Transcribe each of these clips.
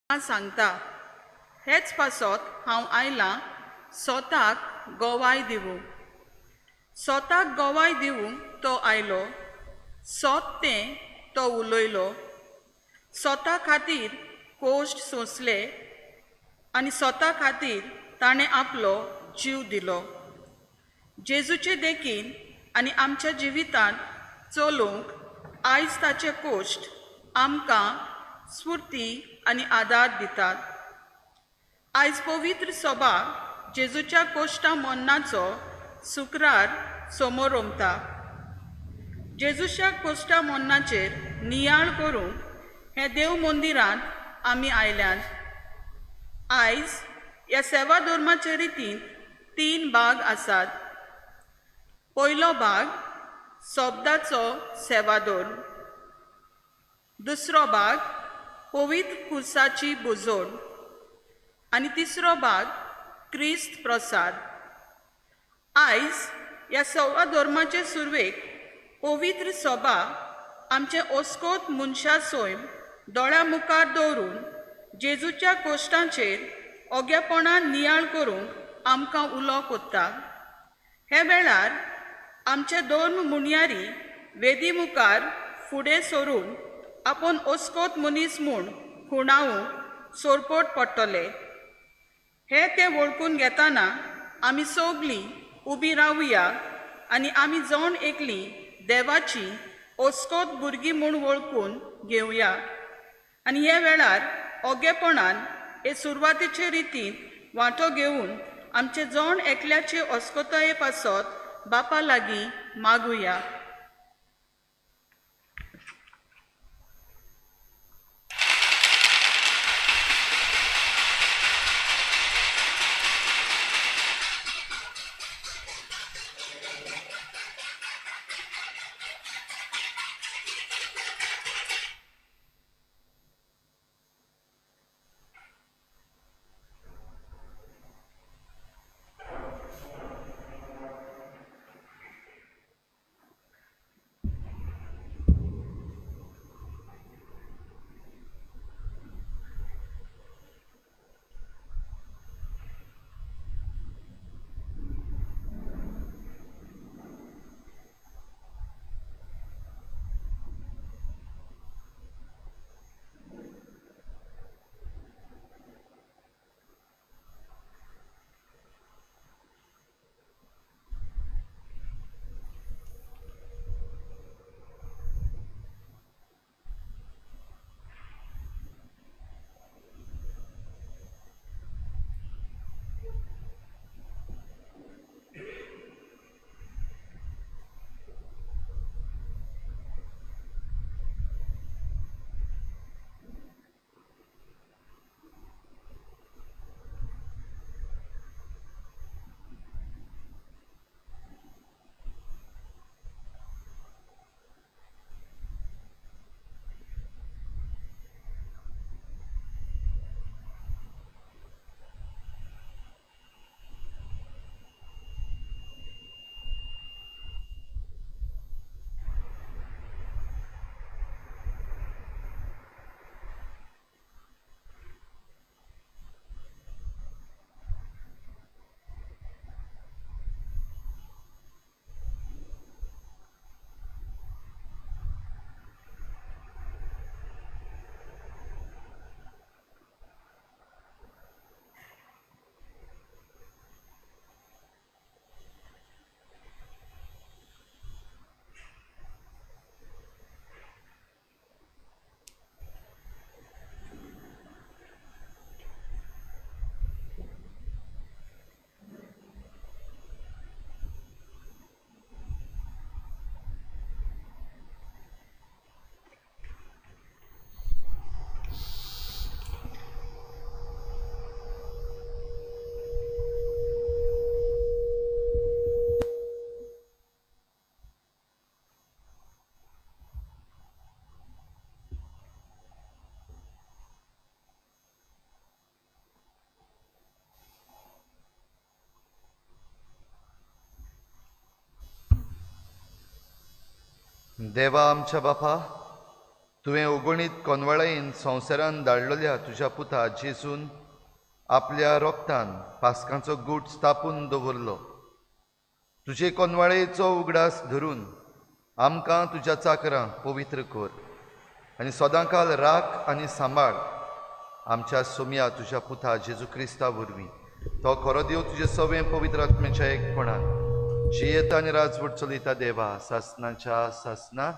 सांगता, हेच पासत हांव आयलां सोताक गोवाय दिवूंक. सोताक गोवाय दिवूंक तो आयलो, सोत तें तो उलयलो. सोता खातीर कोश्ट सोंसले आनी सोता खातीर ताणें आपलो जीव दिलो. जेजूचे देखीन आनी आमच्या जिवितांत चलोवंक आयज ताचे कोश्ट आमकां स्फुर्ती आनी आदार दितात. आयज पवित्र सभा जेजूच्या कोश्टा मरणाचो शुक्रार समोर रोमता. जेजूच्या कोश्टा मरणाचेर नियाळ करूंक हें देव मंदिरांत आमी आयल्यात. आयज ह्या सेवा धर्माचे रितींत 3 भाग आसात. पयलो भाग शब्दाचो सेवाधर्म, दुसरो भाग पवित्र कुर्साची बुजोण आनी तिसरो भाग क्रिस्त प्रसाद. आयज ह्या सवा धर्माचे सुरवेक पवित्र सभा आमचे ओस्कोत मनशा सैम दोळ्या मुखार दवरून जेजूच्या कोश्टांचेर ओग्यापणान नियाळ करूंक आमकां उलो कोत्ता. हे वेळार आमचे दोन मुणयारी वेदी मुखार फुडें सरून आपूण ओस्कोत मनीस म्हूण खुणावूंक सोरपोट पडटले. हे ते वळखून घेतना आमी सगलीं उबी रावया आनी आमी जण एकली देवाची ओस्कोत भुरगीं म्हूण वळखून घेवया आनी हे वेळार ओगेपणान हे सुरवातेचे रितींत वांटो घेवन आमचे जण एकल्याचे ओस्कोताये पासत बापा लागीं मागुया. देवा आमच्या बापा, तुवें अगणीत कोनवाळायेन संवसारान धाडलेल्या तुज्या पुता जेजून आपल्या रोगतान पास्कांचो गूट स्थापून दवरलो. तुजे कोनवाळेचो उगडास धरून आमकां तुज्या चाकरां पवित्र कर आनी सदांकाल राख आनी सांबाळ आमच्या सोम्या तुज्या पुता जेजू क्रिस्ता वरवीं. तो खरो देव तुजे सवें पवित्र आत्म्याच्या एकपणान जियेता आनी राजवट चलयता देवा सासनाच्या सासना.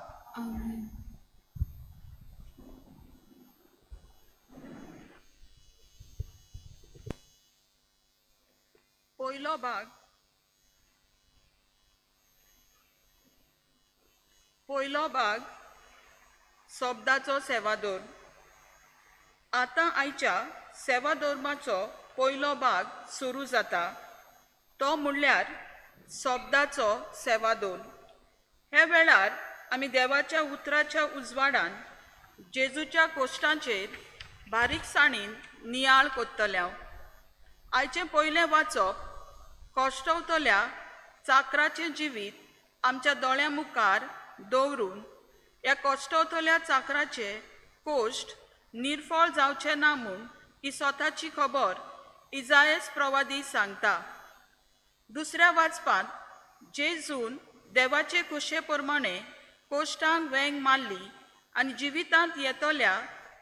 पयलो भाग. पयलो भाग शब्दाचो सेवादोर. आतां आयच्या सेवाधर्माचो पयलो भाग सुरू जाता तो म्हणल्यार शब्दाचो सेवादोर. ह्या वेळार आमी देवाच्या उतराच्या उजवाडान जेजूच्या कोश्टांचेर बारीकसाणीन नियाळ कोत्तल्या. आयचें पयलें वाचप कोश्टवतल्या चाकराचें जिवीत आमच्या दोळ्यां मुखार दवरून ह्या कोश्टवतल्या चाकराचे कोश्ट निर्फळ जावचें ना म्हूण ही स्वताची खबर इजायस प्रवादी सांगता. दुसऱ्या वाचपांत जेजून देवाचे खुशे प्रमाणे कोश्टांक वेंग मारली आनी जिवितांत येतल्या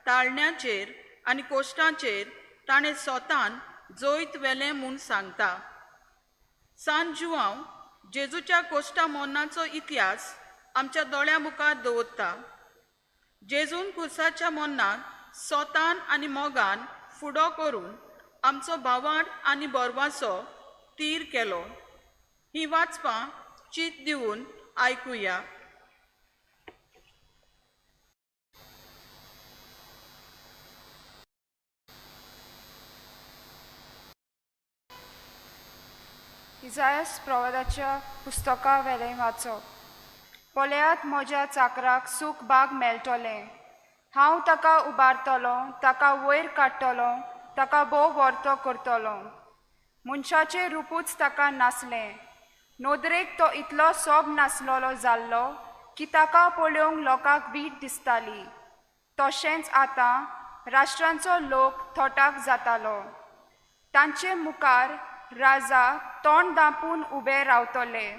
ताळण्याचेर आनी कोश्टांचेर ताणें स्वतान जैत व्हेलें म्हूण सांगता. सान जुआंव जेजूच्या कोश्टा मोन्नाचो इतिहास आमच्या दोळ्यां मुखार दवरता. जेजून खुर्साच्या मोन्नाक सोतान आनी मोगान फुडो करून आमचो भावार्थ आनी बरवासो तीर केलो. ही वाचपां चीत दिवन आयकुया. इजायस प्रवादाच्या पुस्तका वेलें वाचप. पळयात म्हज्या चाकराक सूख बाग मेळटलें. हांव ताका उबारतलो, ताका वयर काडटलो, ताका भोव व्हरतो करतलो. मनशाचें रुपूच ताका नासलें. नदरेक तो इतलो सोब नासलेलो जाल्लो की ताका पळोवंक लोकांक वीट दिसताली. तशेंच आतां राष्ट्रांचो लोक थोटाक जातालो. तांचे मुखार राजा तोंड दांपून उबे रावतले,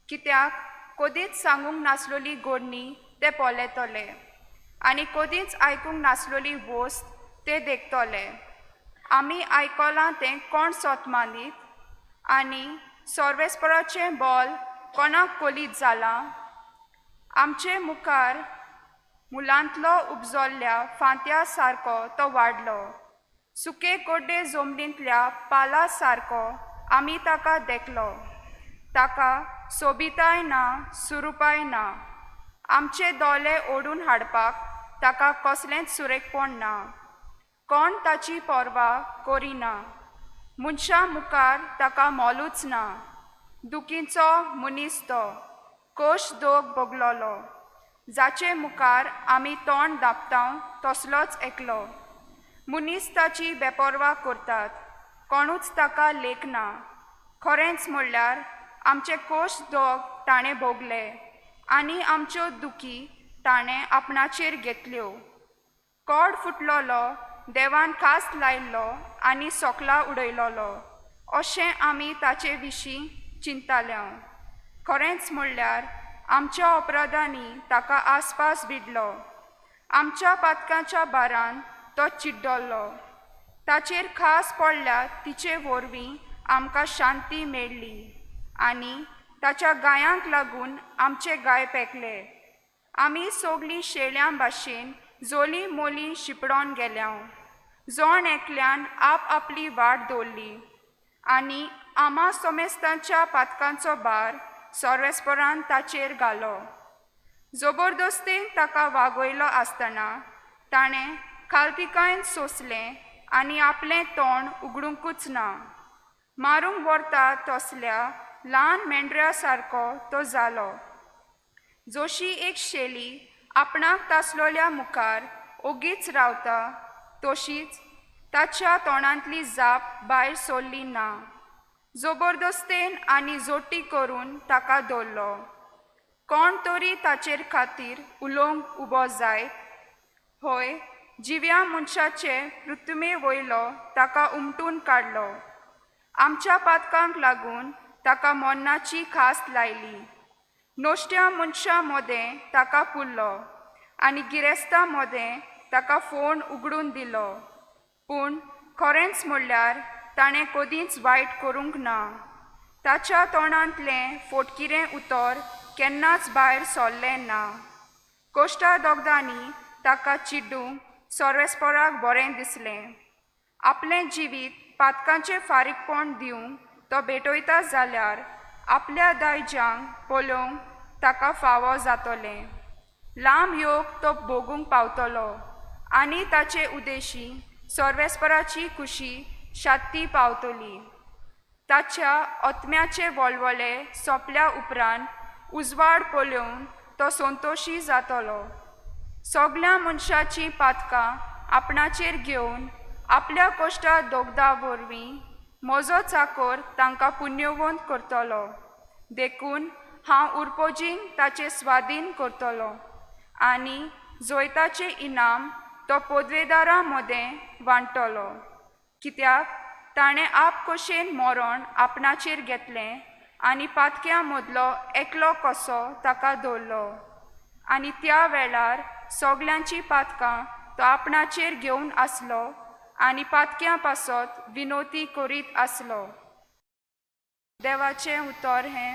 कित्याक कदींच सांगूंक नासलोली गोडणी ते पळयतले आनी कदींच आयकूंक नासलोली वस्त ते देखतले. आमी आयकलां तें कोण सोत मानीत आनी सर्वेस्पराचें बोल कोणाक कोलीत जालां? आमचे मुखार मुलांतलो उपजल्ल्या फांत्या सारको तो वाडलो. सुके कोड्डे जमनींतल्या पाला सारको आमी ताका देखलो. ताका सोबिताय ना, सुरुपाय ना. आमचे दोळे ओडून हाडपाक ताका कसलेंच सुरेखपण ना. कोण ताची पर्वा करिना. मनशां मुखार ताका मोलूच ना. दुखीचो मनीस तो, कोश दोग भोगलोलो, जाचे मुखार आमी तोंड दापता तसलोच एकलो. मनीस ताची बेपर्वा करतात, कोणूच ताका लेखना. खरेंच म्हणल्यार आमचे कोश दोग ताणें भोगले आनी आमच्यो दुखी ताणें आपणाचेर घेतल्यो. कोड फुटलोलो देवान खास लायल्लो आनी सोकला उडयलोलो अशें आमी ताचे विशीं चिंतताले. खरेंच म्हणल्यार आमच्या अपराधांनी ताका आसपास बिडलो. आमच्या पातकांच्या भारान तो चिड्डलो. ताचेर खास पडल्या तिचे वरवीं आमकां शांती मेळ्ळी आनी ताच्या गायांक लागून आमचे गाय पेकले. आमी सगळीं शेळ्यां भाशेन जोली मोली शिपडोन गेल्या. जोण एकल्यान आप आपली वाट दवरली आनी आमा सोमेस्तांच्या पातकांचो भार सर्वेस्परान ताचेर घालो. जबरदस्तीन ताका वागयलो आसतना ताणें खालतिकायेन सोंसलें आनी आपलें तोंड उगडुंकूच ना. मारूंक व्हरता तसल्या ल्हान मेंढऱ्या सारको तो जालो. जोशी एक शेली आपणाक तासलोल्या मुखार ओगीच रावता तशीच ताच्या तोंडांतली जाप भायर सरली ना. जबरदस्तेन आनी जोटी करून ताका दवरलो. कोण तरी ताचेर खातीर उलोवंक उबो जायत होय, जिव्या मनशाचे पृथ्वी वयलो ताका उमटून काडलो. आमच्या पातकांक लागून ताका मरणाची खास लायली. नश्ट्या मनशां मदें ताका पुरलो आनी गिरेस्तां मदें ताका फोण उगडून दिलो. पूण खरेंच म्हणल्यार ताणें कदींच वायट करूंक ना. ताच्या तोंडांतलें फोटकिरें उतर केन्नाच भायर सरलें ना. कोश्टा दोगदांनी ताका चिड्डूंक सर्वेस्पराक बरें दिसलें. आपलें जिवीत पातकांचें फारीकपण दिवंक तो भेटयता जाल्यार आपल्या दायज्यांक पळोवंक ताका फावो जातलें. लांब योग तो भोगूंक पावतलो आनी ताचे उदेशी सर्वेस्पराची खुशी शांती पावतली. ताच्या आत्म्याचे वळवळे सोंपल्या उपरांत उजवाड पळोवन तो संतोशी जातलो. सगल्या मनशाचीं पातकां आपणाचेर घेवन आपल्या कोश्टा दोगदा वरवीं म्हजो चाकोर तांकां पुण्यवंत करतलो. देखून हांव उरपोजींक ताचे स्वादीन करतलो आनी जैताचें इनाम तो पदवेदारां मदें वांट्टलो. कित्याक ताणें आपखोशेन मरण आपणाचेर घेतलें आनी पातक्यां मदलो एकलो कसो ताका दवरलो. आनी त्या वेळार सगल्यांचीं पातकां तो आपणाचेर घेवन आसलो आनी पातक्यां पासत विनोती करीत आसलो. देवाचें उतर हें.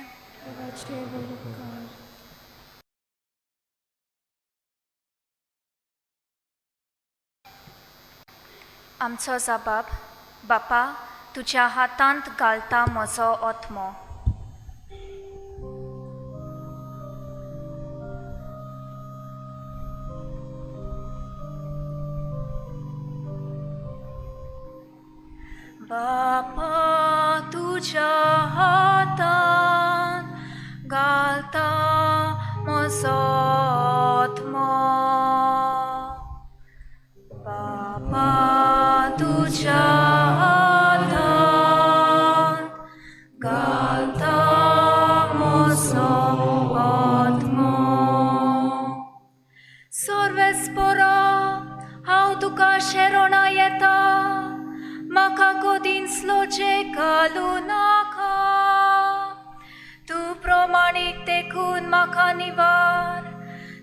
आमचो जबाब, बापा तुज्या हातांत घालता म्हजो आत्मो. बापा तुज्या हातांत घालता म्हजो आत्मो. बापा तुज्या हातांत घालता म्हजो आत्मो. सर्वेस्परा हांव तुका शरणा येता, म्हाका कदींच लोचे घालूं नाका. तूं प्रमाणीक देखून म्हाका निवार,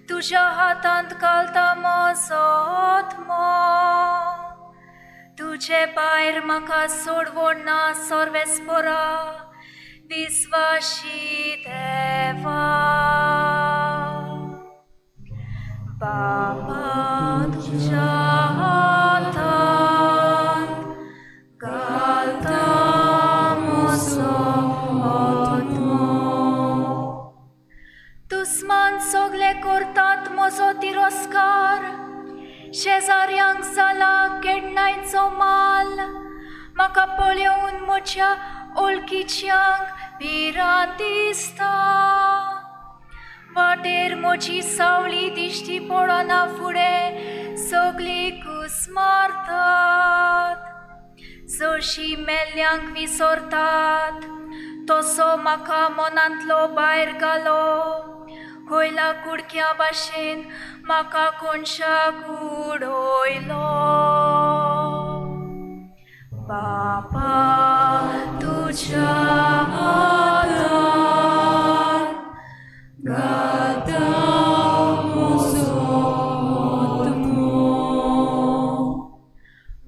तुज्या हातांत घालता म्हजो आत्मो. तुजे भायर म्हाका सोडवण ना सर्वेस्परा, विस्वाशी देवा. बापा तुज्या हातांत घालता म्हजो आत्मो. दुस्मान सगळे करतात म्हजो तिरस्कार, शेजाऱ्यांक जाला केडणायचो माल. म्हाका पळोवन म्हज्या ओळखीच्यांक भिरांत दिसता. वाटेर म्हजी सावळी दिश्टी पडना फुडें सगळीं कूस मारतात. जशी मेल्ल्यांक विसरतात तसो म्हाका मनांतलो भायर घालो. कोयला कुडक्या भाशेन म्हाका कोनशाक उडयलो. बापा तुज्या हातांत घालता म्हजो आत्मो.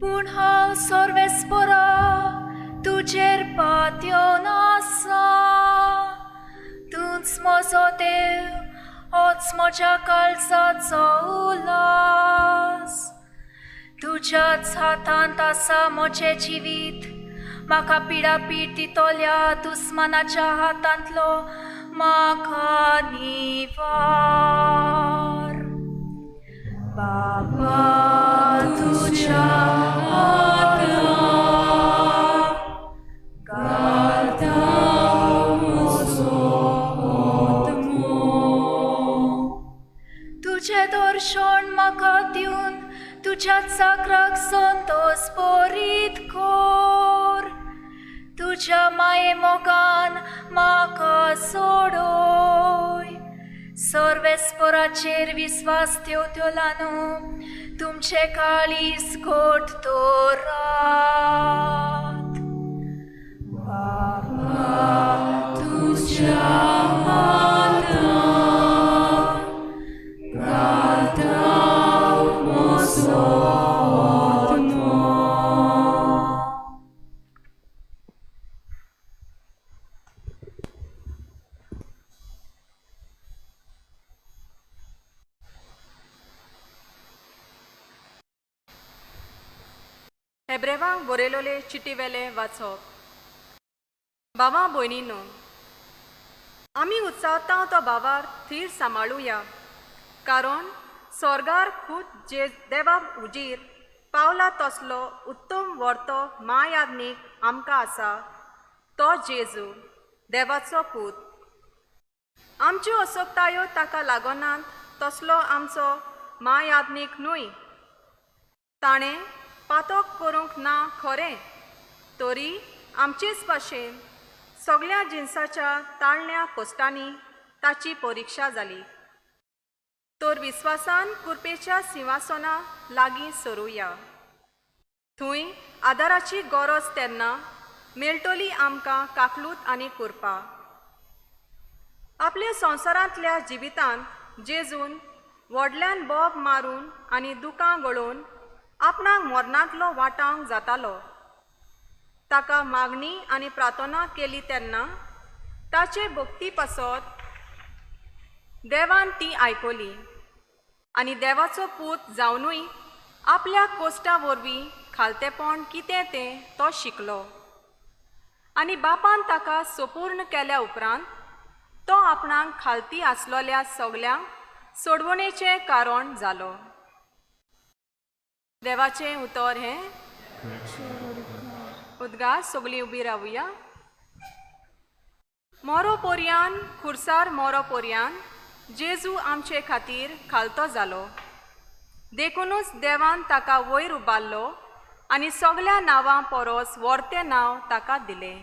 पूण हांव सर्वेस्परा तुजेर पातयेवन आसा. तूंच म्हजो देव, होच म्हज्या काळजाचो उल्हास. तुज्याच हातांत आसा म्हजें जिवीत, म्हाका पिडापीड दितल्या दुस्मानाच्या हातांतलो म्हाका निवार. बापा तुज्या हातांत घालता म्हजो आत्मो. तुजें दर्शन म्हाका दिवन तुज्या चाकराक संतोस भरीत कर. तुज्या माये मोगान म्हाका सोडय. सर्वेस्पराचेर विस्वास ठेवतल्यानो तुमचे काळीज घट दवरात. बाबा तुज्या हातांत घालता म्हजो आत्मो. हेब्रेवांक बरयलोले चिटी वेले वाचप. भावा भयणीनो, आमी उत्साहता तो भावार थीर सांबाळुया, कारण स्वर्गार खूद जे देवा उजीर पावला तसलो उत्तम वर्तो मायाज्ञीक आमकां आसा, तो जेजू देवाचो पूत. आमच्यो असोक्तायो ताका लागनात तसलो आमचो मायाज्ञीक न्हय. ताणें पातक करूंक ना खरें, तरी आमचेच भाशेन सगळ्या जिनसाच्या ताळण्या कोश्टांनी ताची परिक्षा जाली. तर विस्वासान कुरपेच्या सिंवासना लागीं सरुया, थंय आदाराची गरज तेन्ना मेळटली आमकां काकलूत आनी कुरपा. आपल्या संवसारांतल्या जिवितांत जेजून व्हडल्यान बोब मारून आनी दुकां गळोवन आपणाक मरणांतलो वाटावंक जातालो. ताका मागणी आनी प्रार्थना केली तेन्ना ताचे भक्ती पासत देवान ती आयकली आनी देवाचो पूत जावनूय आपल्या कोश्टा वरवीं खालतेपण कितें तें तो शिकलो. आनी बापान ताका सपूर्ण केल्या उपरांत तो आपणाक खालती आसलोल्या सगल्यांक सोडवणेचें कारण जालो. देवाचें उतर हें. उदगार. सगळीं उबी रावया. मोरो पोरयान खुर्सार मोरो पोरयान जेजू आमचे खातीर खालतो जालो, देखुनूच देवान ताका वयर उबारलो आनी सगल्या नांवां परस वर्तें नांव ताका दिलें.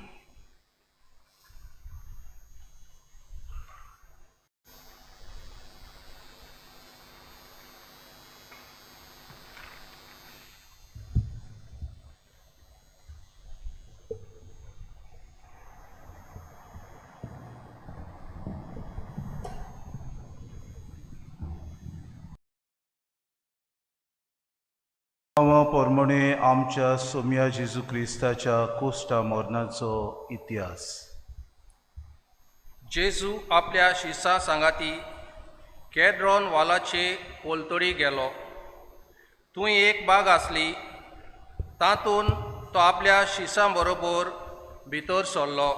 नांवा प्रमाणे आमच्या सोम्या जेजू क्रिस्ताच्या कोश्टा मरणाचो इतिहास. जेजू आपल्या शिसा सांगाती केद्रॉन वालाचे पलतडी गेलो. थंय एक बाग आसली, तातूंत तो आपल्या शिसां बरोबर भितर सरलो.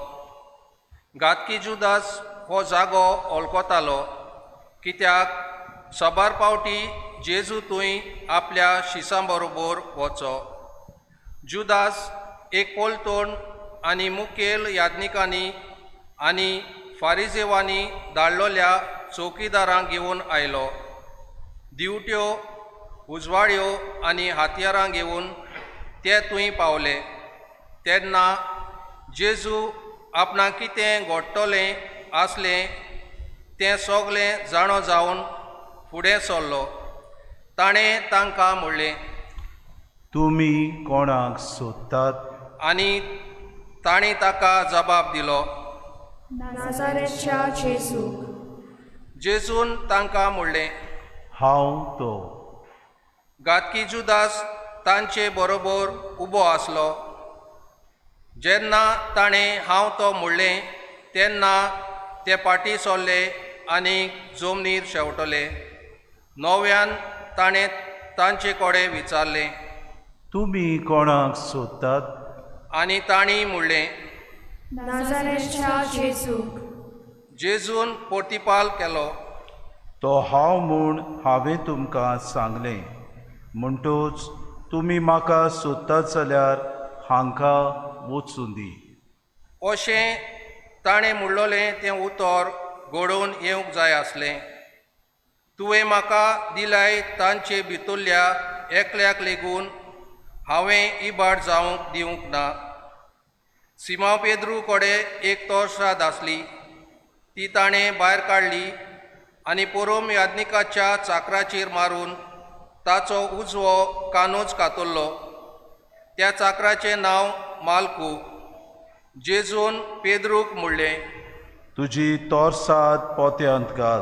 घातकी जुदास हो जागो वळखतालो, कित्याक साबार पावटी जेजू थंय आपल्या शिसां बरोबर वचो. जुदास एक पलतण आनी मुखेल याज्ञिकांनी आनी फारिजेवांनी धाडलोल्या चौकीदारांक घेवन आयलो. दिवट्यो, उजवाड्यो आनी हातयारां घेवन ते थंय पावले. तेन्ना जेजू आपणाक कितें घडटलें आसलें तें सगलें जाणो जावन फुडें सरलो. ताणें तांकां म्हणलें, तुमी कोणाक सोदतात? आनी तांणी ताका जबाब दिलो, नाजारेतच्या जेजूक. जेजून तांकां म्हणलें, हांव तो. घातकी जुदास तांचे बरोबर उबो आसलो. जेन्ना ताणें हांव तो म्हणलें तेन्ना ते फाटीं सरले आनी जमनीर शेंवटले. नव्यान ताणें तांचे कडेन विचारलें, तुमी कोणाक सोदतात? आनी तांणी म्हणलें, नाजारेतच्या जेजूक. जेजून प्रतिपाल केलो, तो हांव म्हूण हांवें तुमकां सांगलें, म्हणटूच तुमी म्हाका सोदतात जाल्यार हांकां वचूं दी. अशें ताणें म्हणलोलें तें उतर घडोवन येवंक जाय आसलें. तुवें म्हाका दिलाय तांचे भितरल्या एकल्याक लेगून हांवें इबाड जावंक दिवंक ना. सिमांव पेद्रू कडेन एक तोर्साद आसली, ती ताणें भायर काडली आनी पोरोम याज्ञिकाच्या चाकराचेर मारून ताचो उजवो कानूच कातरलो. त्या चाकराचें नांव मालकू. जेजून पेद्रूक म्हणलें, तुजी तोरसाद पोत्यांत घाल.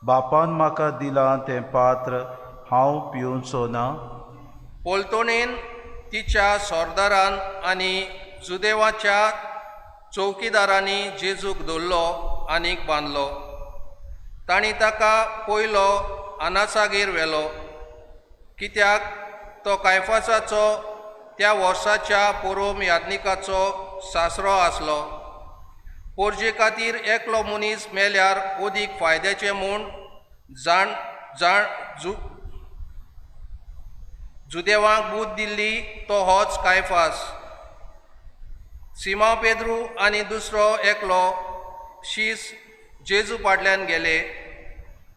बापान म्हाका दिलां तें पात्र हांव पिवचो ना? पोलतोणेन तिच्या सरदारान आनी जुदेवाच्या चौकीदारांनी जेजूक धरलो आनीक बांदलो. तांणी ताका पयलो अनासागेर व्हेलो, कित्याक तो कायफासाचो त्या वर्साच्या पोरोम याज्ञिकाचो सासरो आसलो. पोरजे खातीर एकलो मनीस मेल्यार अदीक फायद्याचें म्हूण जाण जाण जुदेवांक बूद दिल्ली तो होच कायफास. सिमांव पेद्रू आनी दुसरो एकलो शीस जेजू फाटल्यान गेले.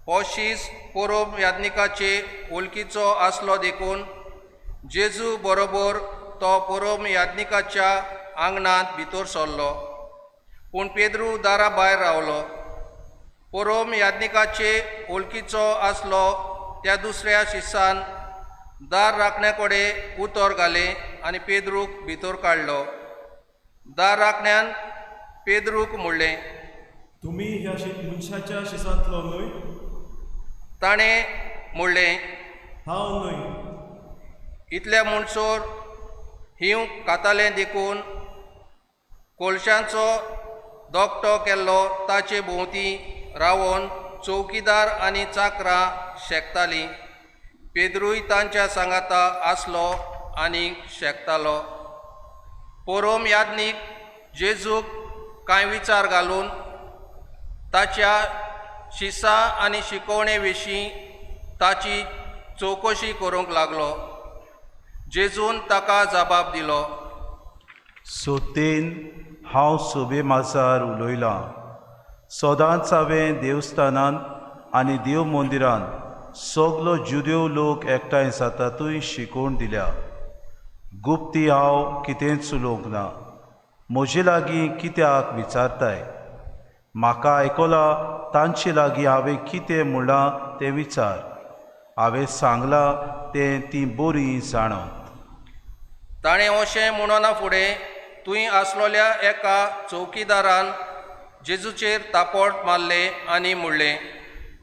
हो शीस पोरोब याज्ञिकाचे वळखीचो आसलो देखून जेजू बरोबर तो पोरोब याज्ञिकाच्या आंगणांत भितर सरलो. पूण पेद्रू दारा भायर रावलो. पोरोब याज्ञिकाचे वळखीचो आसलो त्या दुसऱ्या शिसान दार राखण्या कडेन उतर घालें आनी पेद्रूक भितर काडलो. दार राखण्यान पेद्रूक म्हणलें, तुमी ह्या मनशाच्या शिसांतलो न्हय? ताणें म्हणलें, हांव न्हय. इतल्या म्हणसर हींव खातालें देखून कोळशांचो दोकटो केल्लो ताचे भोंवती रावन चौकीदार आनी चाकरां शेकतालीं. पेद्रूय तांच्या सांगाता आसलो आनी शेकतालो. पोरोम याज्ञीक जेजूक कांय विचार घालून ताच्या शिसा आनी शिकवणे विशीं ताची चवकशी करूंक लागलो. जेजून ताका जबाब दिलो, सोतेन हांव सोबे माजार उलयलां. सदांच हांवें देवस्थानांत आनी देव मंदिरांत सगलो जुदेव लोक एकठांय जातातूय शिकोवन दिल्या. गुप्ती हांव कितेंच उलोवंक ना. म्हजे लागीं कित्याक विचारताय? म्हाका आयकलां तांचे लागीं हांवें कितें म्हणलां तें विचार. हांवें सांगलां तें तीं बरीं जाणत. ताणें अशें म्हणना फुडें थंय आसलोल्या एका चौकीदारान जेजूचेर तापोट मारलें आनी म्हणलें,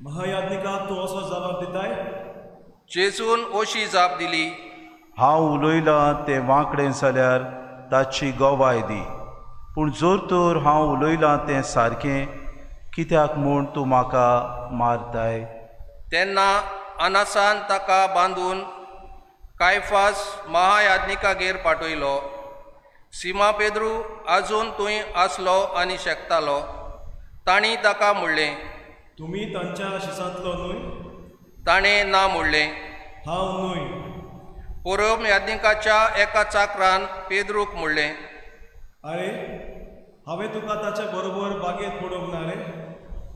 महायाज्ञिकाक तूं असो जबाब दिताय? जेजून अशी जाप दिली, हांव उलयलां तें वांकडें जाल्यार ताची गवाय दी, पूण जर तर हांव उलयलां तें सारकें कित्याक म्हूण तूं म्हाका मारताय? तेन्ना अनासान ताका बांदून कायफास महायाज्ञिकागेर पाठयलो. सिमा पेद्रू आजून थंय आसलो आनी शेकतालो. तांणी ताका म्हणलें, तुमी तांच्या शिसांतलो न्हय? ताणें ना म्हणलें. हांव न्हय. पोरोब याज्ञिकाच्या एका चाकरान पेद्रूक म्हणलें, आरे, हांवें तुका ताच्या बरोबर बागेंत पडोवंक ना रे?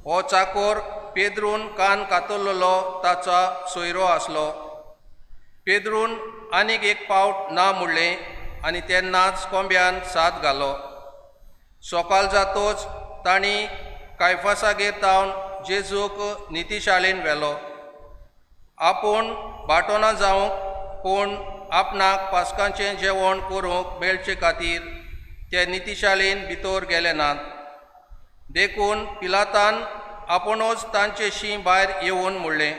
हो चाकोर पेद्रून कान कातरलेलो ताचो सोयरो आसलो. पेद्रून आनीक एक पावट ना म्हणलें आनी तेन्नाच कोंब्यान साद घालो. सकाळ जातोच तांणी कायफासागेर तावन जेजूक नितीशाळेन व्हेलो. आपूण बाटोना जावंक पूण आपणाक पास्कांचें जेवण करूंक मेळचे खातीर ते नितीशाळेन भितर गेले नात. देखून पिलातान आपुणूच तांचेशी भायर येवन म्हणलें,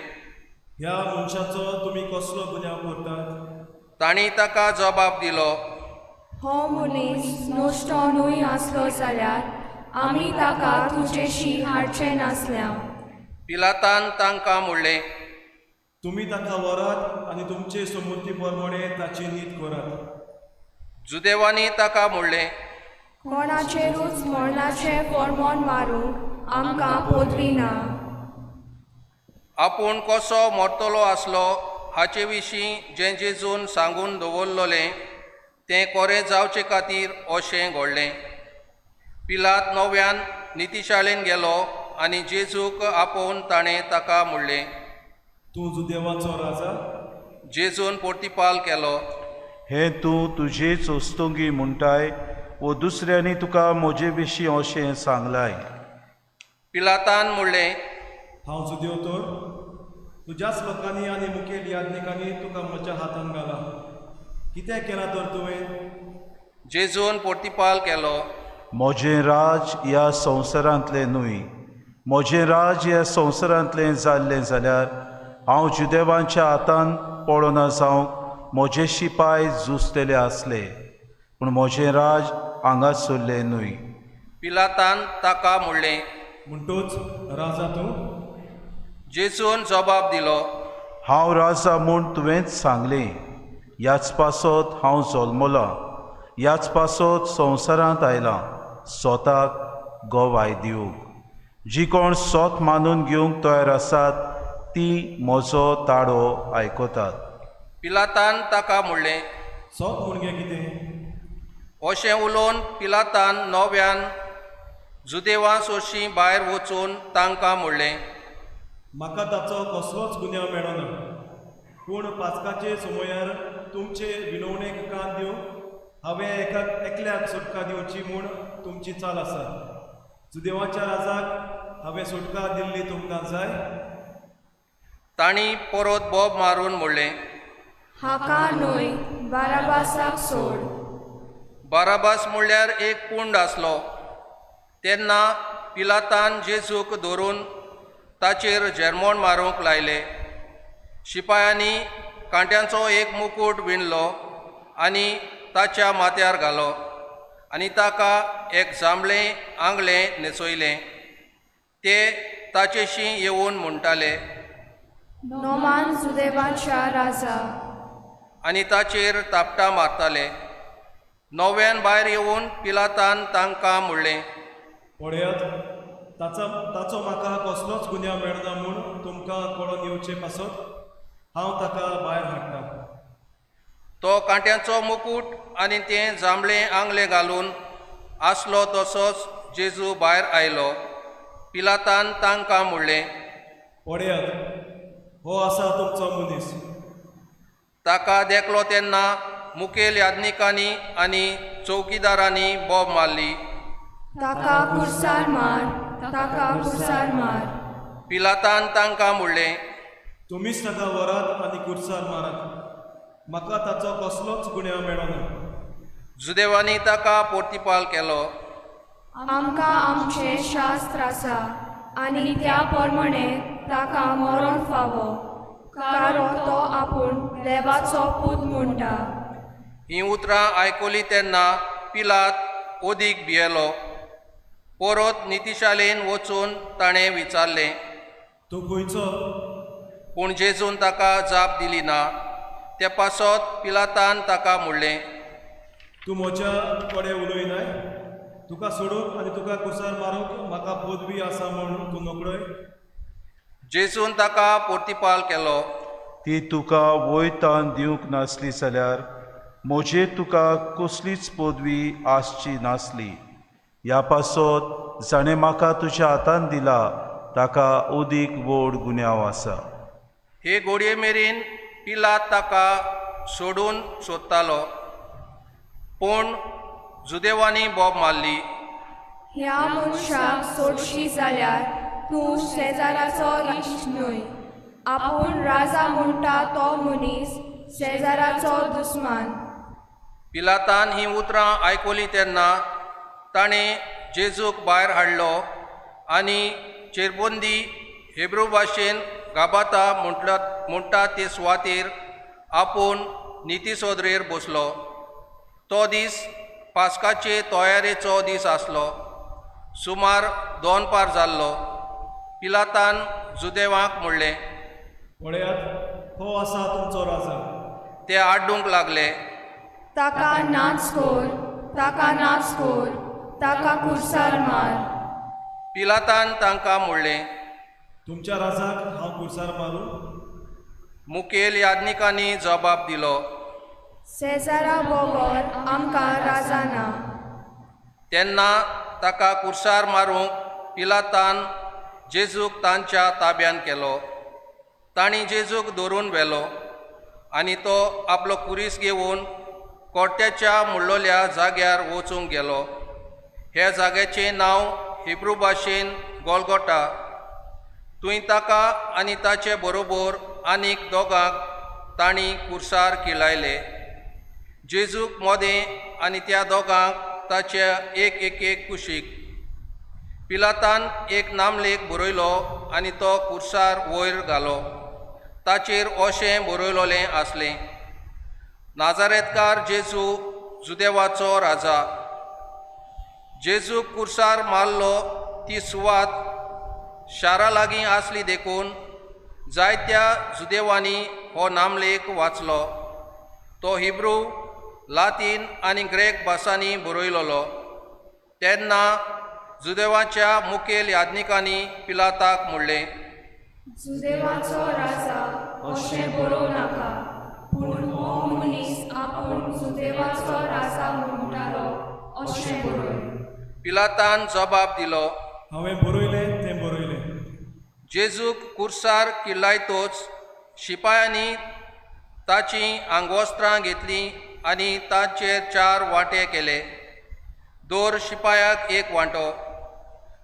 ह्या मनशाचो तुमी कसलो गुन्यांव करतात? तांणी ताका जबाब दिलो, हो मनीस नश्टो न्हय आसलो जाल्यार आमी ताका तुजेशी हाडचें नासल्या. पिलातान तांकां म्हणलें, तुमी ताका व्हरात आनी तुमचे समृद्धी प्रमाणे ताची नीत करात. जुदेवांनी ताका म्हणलें, कोणाचेरूच मरणाचें फॉर्मोन मारूंक आमकां पदवी ना. आपूण कसो मरतलो आसलो हाचे विशीं जें जेजून सांगून दवरलेलें तें कोरें जावचे खातीर अशें घडलें. पिलात नव्यान नितीशाळेन गेलो आनी जेजूक आपोवन ताणें ताका म्हणलें, तूं जुदेवाचो राजा? जेजून प्रतिपाल केलो, हें तूं तुजेच वस्तुंगी म्हणटाय वो दुसऱ्यांनी तुका म्हजे विशीं अशें सांगलाय? पिलातान म्हणलें, हांव जुदेव तर? तुज्याच लोकांनी आनी मुखेल याज्ञिकांनी तुका म्हज्या हातान घाला. कितें केलां तर तुवें? जेजून पोर्तिपाल केलो, म्हजें राज ह्या संवसारांतलें न्हय. म्हजें राज ह्या संवसारांतलें जाल्लें जाल्यार हांव जुदेवांच्या हातान पडना जावंक म्हजे शिपाय झुजतले आसले, पूण म्हजें राज हांगासरलें न्हय. पिलातान ताका म्हणलें, म्हणटूच राजा तूं? जेजून जबाब दिलो, हांव राजा म्हूण तुवेंच सांगलें. ह्याच पासत हांव जल्मलां, ह्याच पासत संवसारांत आयलां, स्वताक गवाय दिवंक. जी कोण सोत मानून घेवंक तयार आसात ती म्हजो ताळो आयकतात. पिलातान ताका म्हणलें, सोत म्हणगे कितें? अशें उलोवन पिलातान नव्यान जुदेवां सोरशीं भायर वचून तांकां म्हणलें, म्हाका ताचो कसलोच गुन्यांव मेळना, पूण पास्काचे समयार तुमचे विनवणेक कान दिवंक हांवें एका एकल्याक सुटका दिवची म्हूण तुमची चाल आसा. जुदेवाच्या राजाक हांवें सुटका दिल्ली तुमकां जाय? तांणी परत बोब मारून म्हणलें, हाका न्हय, बाराबासाक सोड. बाराबास म्हणल्यार एक पूंड आसलो. तेन्ना पिलातान जेजूक धरून ताचेर झेरमोण मारूंक लायले. शिपायांनी कांट्यांचो एक मुकूट विणलो आनी ताच्या माथ्यार घालो आनी ताका एक जांबळें आंगलें न्हेसयलें. ते ताचेशी येवन म्हणटाले, नोमान जुदेवाच्या राजा. आनी ताचेर थापटां मारताले. नव्यान भायर येवन पिलातान तांकां म्हणलें, पळयात, ताचो म्हाका कसलोच गुन्यांव मेळना म्हूण तुमकां कळोन येवचे पासत हांव ताका भायर हाडटा. तो कांट्यांचो मुकूट आनी तें जांबळें आंगलें घालून आसलो तसोच जेजू भायर आयलो. पिलातान तांकां म्हणलें, पळयात, हो आसा तुमचो मनीस. ताका देखलो तेन्ना मुखेल याज्ञिकांनी आनी चौकीदारांनी बोब मारली, ताका कुर्सार मार, ताका कुर्सार मार. पिलातान तांकां म्हणलें, तुमीच ताका व्हरात आनी कुर्सार मारात, म्हाका ताचो कसलोच गुन्यांव मेळना. जुदेवांनी ताका पोर्तिपाल केलो, आमकां आमचें शास्त्र आसा आनी त्या प्रमाणे ताका मरण फावो, कारण तो आपूण देवाचो पूत म्हणटा. हीं उतरां आयकलीं तेन्ना पिलात ओदीक भियेलो. परत नितिशालेन वचून ताणें विचारलें, तूं खंयचो? पूण जेजून ताका जाप दिली ना. ते पासत पिलातान ताका म्हणलें, तूं म्हज्या कडेन उलयनाय? तुका सोडूंक आनी तुका कुर्सार मारूंक म्हाका पदवी आसा म्हूण तूं नकळय? जेजून ताका पोर्तिपाल केलो, ती तुका वयतान दिवंक नासली जाल्यार म्हजेर तुका कसलीच पदवी आसची नासली. ह्या पासत जाणें म्हाका तुज्या हातान दिला ताका अदीक व्हड गुन्यांव आसा. हे घोडये मेरेन पिलात ताका सोडून सोदतालो, पूण जुदेवांनी बोब मारली, ह्या मनशाक सोडशी जाल्यार तूं शेजाराचो इश्ट न्हय. आपूण राजा म्हणटा तो मनीस शेजाराचो दुस्मान. पिलातान हीं उतरां आयकलीं तेन्ना ताणें जेजूक भायर हाडलो आनी चेरबंदी हेब्रू भाशेन गाबाता म्हणटा ते सुवातेर आपूण नितीसोदरेर बसलो. तो दीस पास्काचे तयारेचो दीस आसलो. सुमार 2 पार जाल्लो. पिलातान जुदेवांक म्हणलें, पळयात, हो आसा तुमचो राजा. ते आड्डूंक लागले, ताका नाच कोर, ताका नाच कोर, ताका कुर्सार मार. पिलातान तांकां म्हणलें, तुमच्या राजाक हांव कुर्सार मारूं? मुखेल याज्ञिकांनी जबाब दिलो, शेजारा बगर आमकां राजा ना. तेन्ना ताका कुर्सार मारूंक पिलातान जेजूक तांच्या ताब्यान केलो. तांणी जेजूक धरून व्हेलो आनी तो आपलो कुरीस घेवन कोट्याच्या मुडलोल्या जाग्यार वचूंक गेलो. ह्या जाग्याचें नांव हिब्रू भाशेन गोलगोटा. थंय ताका आनी ताचे बरोबर आनीक दोगांक तांणी कुर्सार किलायले, जेजूक मोदें आनी त्या दोगांक ताच्या एक एक कुशीक। पिलातान एक नामलेख बरयलो आनी तो कुर्सार वयर घालो। ताचेर अशें बरयलोलें आसलें, नाजारेतकार जेजू जुदेवाचो राजा। जेजू कुर्सार मारलो ती सुवात शारा लागीं आसली देखून जायत्या जुदेवांनी हो नामलेख वाचलो। तो हिब्रू, लातीन आनी ग्रेक भासांनी बरयलोलो। तेन्ना जुदेवाच्या मुखेल याज्ञिकांनी पिलाताक म्हणलें, जुदेवाचो राजा अशें बरोवं नाका, पूण हो मनीस आपूण जुदेवाचो राजा म्हणटालो अशें बरय। पिलातान जबाब दिलो, हांवें बरयलें तें बरयलें। जेजूक कुर्सार किल्लायतोच शिपायांनी ताचीं आंगवस्त्रां घेतलीं आनी ताचेर 4 वांटे केले, दर शिपायाक एक वांटो।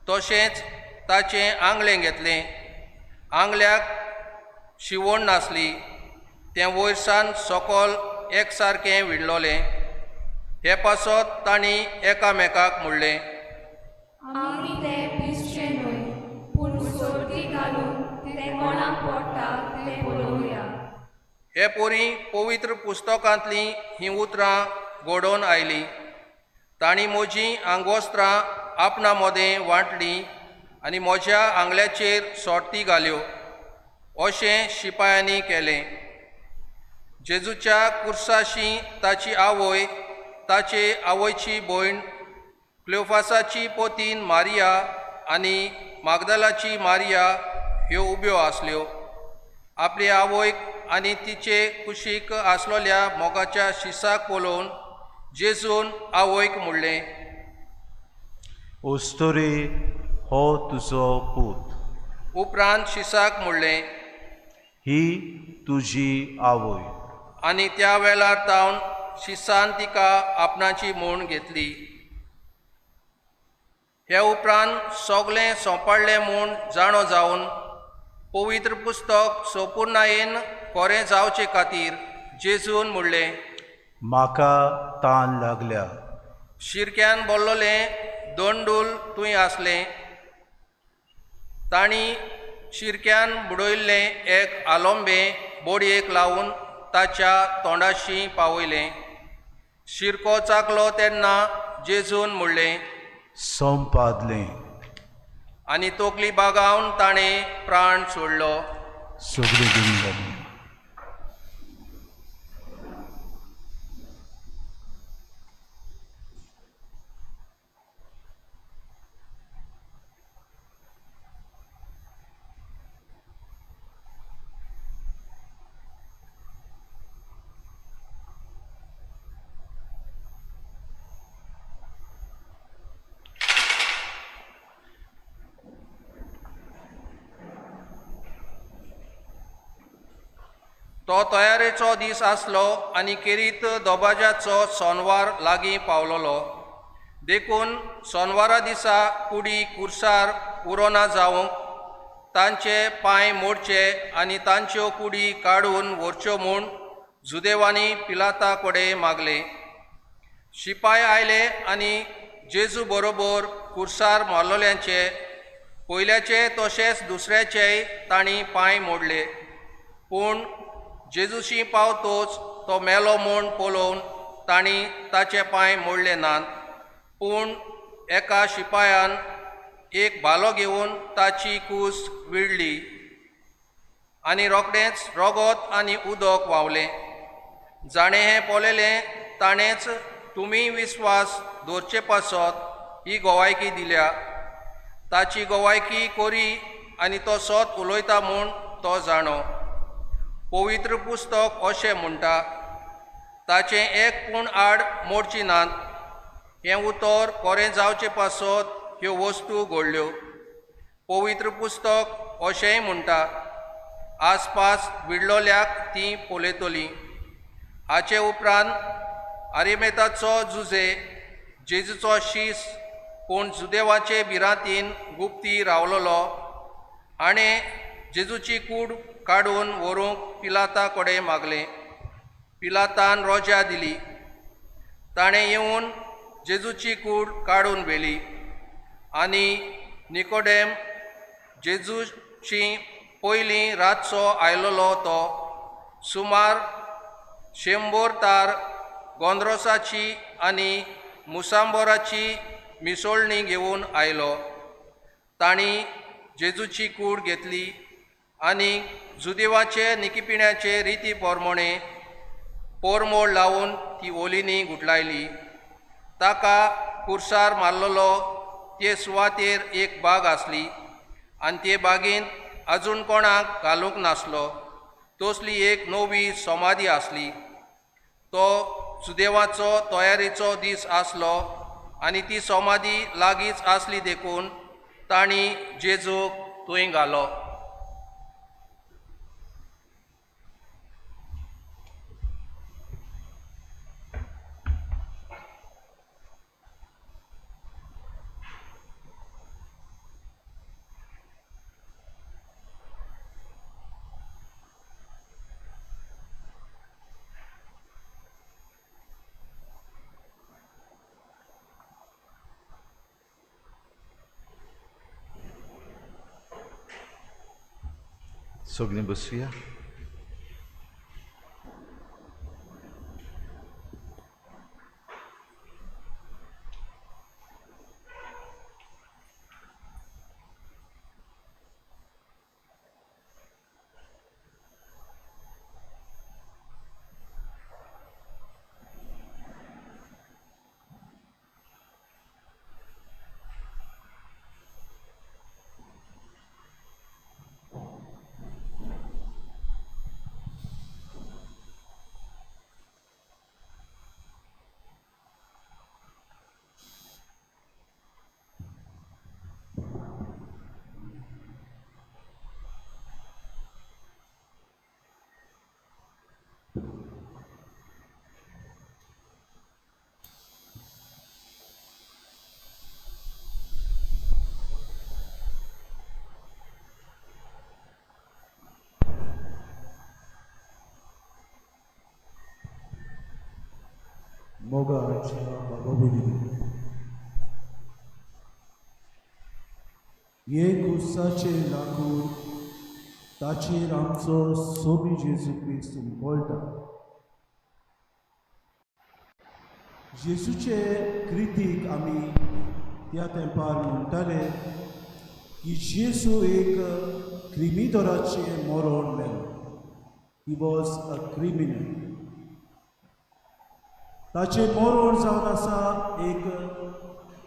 तशेंच ताचें आंगलें घेतलें, आंगल्याक शिवण नासली, तें वयरसान सकल एकसारकें विणलोलें। हे पासत तांणी एकामेकाक म्हणलें, आमी तें पिसचें न्हय, पूण सोर्ती घालून तें कोणाक पडटा तें पळोवया। हे पोरी पवित्र पुस्तकांतलीं हीं उतरां घडोवन आयलीं। तांणी म्हजीं आंगवस्त्रां आपणा मदें वांटलीं आनी म्हज्या आंगल्याचेर सोर्ती घाल्यो, अशें शिपायांनी केलें। जेजूच्या कुर्साशी ताची आवय, ताचे आवयची भयण क्लेओफासाची पोतीन मारिया आनी मागदालाची मारिया ह्यो उब्यो आसल्यो। आपले आवयक आनी तिचे कुशीक आसलोल्या मोगाच्या शिसाक पळोवन जेजून आवयक म्हणलें, ओस्तोरे, हो तुजो पूत। उपरांत शिसाक म्हणलें, ही तुजी आवय। आनी त्या वेळार तावन शिसान तिका आपणाची म्हूण घेतली। हे उपरांत सगळें सोंपडलें म्हूण जाणो जावन पवित्र पुस्तक सोपुर्णायेन कोरें जावचे खातीर जेजून म्हणलें, म्हाका तान लागल्या। शिरक्यान बोल्लोलें दोंडूल थंय आसलें। तांणी शिरक्यान बुडयल्लें एक आलोंबें बोडयेक लावन ताच्या तोंडाशी पावयलें। शिरको चाकलो तेन्ना जेजून म्हणलें, संपादलें। आनी तकली बागावन ताणें प्राण सोडलो। सगळें गुण जालें। तो तयारेचो दीस आसलो आनी केरीत दोबाज्याचो सोनवार लागीं पावलोलो। देखून सोनवारा दिसा कुडी कुर्सार उरोना जावंक तांचे पांय मोडचे आनी तांच्यो कुडी काडून व्हरच्यो म्हूण जुदेवांनी पिलाता कडेन मागलें। शिपाय आयले आनी जेजू बरोबर कुर्सार मारलोल्यांचे पयल्याचे तशेंच दुसऱ्याचेय तांणी पांय मोडले। पूण जेजूशी पावतोच तो मेलो म्हूण पळोवन तांणी ताचे पांय मोडले नात, पूण एका शिपायान एक भालो घेवन ताची कूस विडली आनी रोखडेंच रगत आनी उदक व्हांवलें। जाणें हें पळयलें ताणेंच तुमी विस्वास दवरचे पासत ही गवायकी दिल्या। ताची गवायकी कोरी आनी तो सत उलयता म्हूण तो जाणो। पवित्र पुस्तक अशें म्हणटा, ताचें एक पूण आड मोडची नात। हें उतर कोरें जावचे पासत ह्यो वस्तू घडल्यो। पवित्र पुस्तक अशेंय म्हणटा, आसपास विडलोल्याक तीं पळयतलीं। हाचे उपरांत आरिमेताचो जुजे जेजूचो शीस पूण जुदेवाचे भिरांतीन गुप्ती रावलोलो आनी जेजूची कूड काडून व्हरूंक पिलाता कडेन मागलें. पिलातान रोजा दिली. ताणें येवन जेजूची कूड काडून व्हेली आनी निकोडेम जेजूची पयलीं रातचो आयलोलो तो सुमार 100 तार गोंद्रोसाची आनी मुसांबोराची मिसोळणी घेवन आयलो. तांणी जेजूची कूड घेतली आनी जुदेवाचे निकिपिण्याचे रिती पोरमोणे पोरमोळ लावन ती ओलींनी गुठलायली. ताका कुर्सार मारलेलो ते सुवातेर एक बाग आसली आनी ते बागेंत अजून कोणाक घालूंक नासलो तसली एक नवी समाधी आसली. तो जुदेवाचो तयारेचो दीस आसलो आनी ती समाधी लागींच आसली देखून तांणी जेजूक थंय घालो. सगळीं बसुया. मोगाच्या बाबा भयणींनो, हे खुर्साचें लाकूड ताचेर आमचो सोबी जेजू क्रिस्त उमळटा. जेजूचे क्रितीक आमी त्या तेंपार म्हणटाले की जेजू एक क्रिमिदोराचें मरण मेलो. He was a criminal. ताचें मरण जावन आसा एक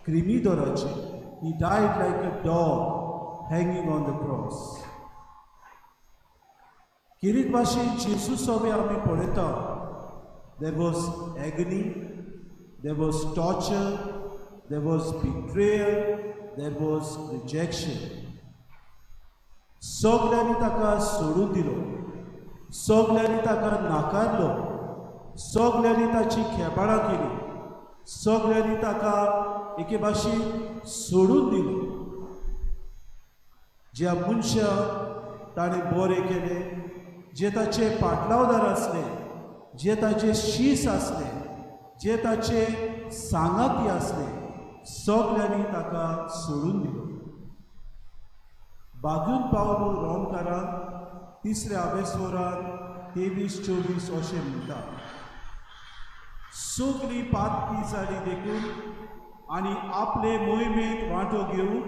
क्रिमिदोराचें. He died like a dog hanging on the cross. किरीत भाशेन जेजू सोबे आमी पळयता, there was agony, there was torture, there was betrayal, there was rejection. सगल्यांनी ताका सोडून दिलो, सगल्यांनी ताका नाकारलो, सगल्यांनी ताची खेबाडां केली, सगल्यांनी ताका एके भाशेन सोडून दिलो. ज्या मनशाक ताणें बरें केलें, जे ताचे पाटलावदार आसले, जे ताचे शीस आसले, जे ताचे सांगाती आसले, सगल्यांनी ताका सोडून दिलो. बागून पावलो रोमकारान तिसऱ्या आवेसोरान 23-24 अशें म्हणटा, सगळीं पातकी जाली देखून आनी आपले मोहिमेंत वांटो घेवन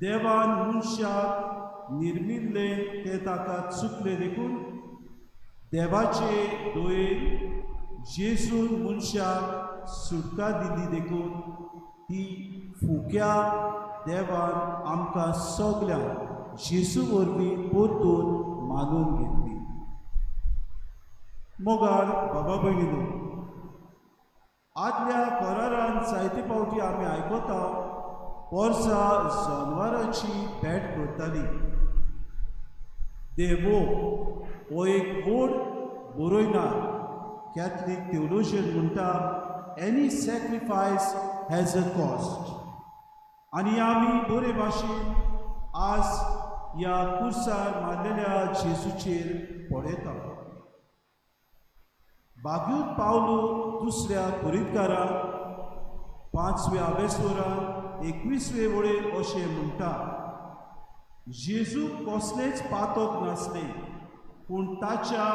देवान मनशाक निर्मिल्ले ते ताका चुकले देखून देवाचे दयेन जेजून मनशाक सुटका दिली देखून ती फुक्या देवान आमकां सगल्यांक जेजू वरवीं परतून मानून घेतली. मोगाळ बाबा भयणीनो, आदल्या करारान जायते फावटी आमी आयकता वर्सा जनवराची भेट करताली. देवो हो एक व्हड बरयणार कॅथलीक थियोलॉजियन म्हणटा, any sacrifice has a cost. आनी आमी बरे भाशेन आज ह्या कुर्सार मारलेल्या जेजूचेर पळयता. बागूत पावलो दुसऱ्या कोरिंतकाराक 5व्या आवेसोरान 21वे वळेर अशें म्हणटा, जेजू कसलेंच पातक नासलें पूण ताच्या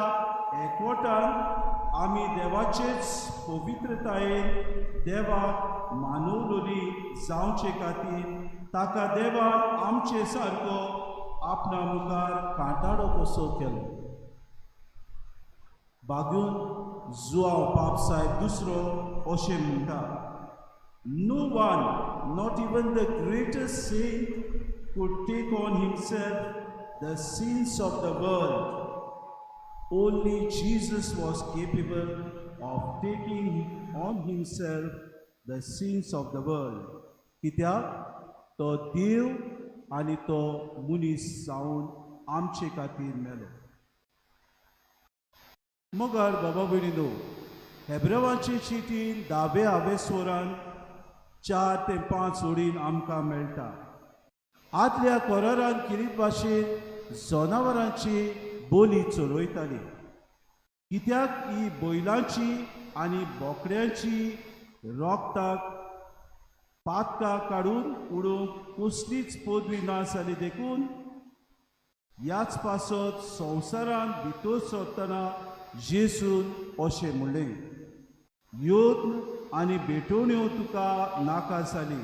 एकवटान आमी देवाचेच पवित्रतायेन देवाक मानवलोली जावचे खातीर ताका देवान आमचे सारको आपणा मुखार कांटाळो कसो केलो. बागून जुआव पाप साहेब दुसरो अशें म्हणटा, No one, not even the greatest saint, could take on himself the sins of the world. Only Jesus was capable of taking on himself the sins of the world. कित्याक तो देव आनी तो मनीस जावन आमचे खातीर मेलो. मगर बाबा भयणीनो, हेब्रेवाचे चिटीन 10व्या आवेसोरान 4 ते 5 ओडीन आमकां मेळटा. आदल्या कोरारान किरीत भाशेन जनावरांची बोली चलयताली, कित्याक ही बैलांची आनी बोकड्यांची रोगताक पातकां काडून उडोवंक कसलीच पदवी ना जाली देखून ह्याच पासत संवसारान भितर सरतना जेजून अशें म्हणलें, यत्न आनी भेटवण्यो तुका नाका जाली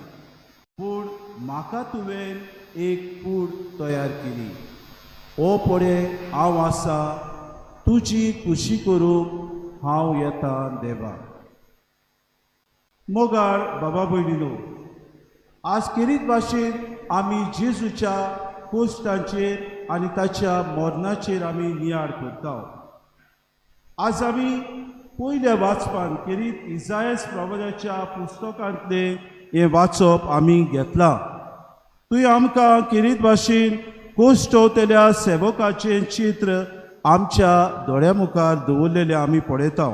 पूण म्हाका तुवें एक कूड तयार केली. ओ पळय हांव आसा तुजी खुशी करूंक हांव येता देवा. मोगाळ बाबा भयणीनो, आज केरीत भाशेन आमी जेजूच्या कोश्टांचेर आनी ताच्या मरणाचेर आमी नियाळ करता. आज आमी पयल्या वाचपान केरीत इजायस प्रवादाच्या पुस्तकांतलें हें वाचप आमी घेतलां. तुवें आमकां केरीत भाशेन कोश्टवतल्या सेवकाचें चित्र आमच्या दोळ्या मुखार दवरलेलें आमी पळयता.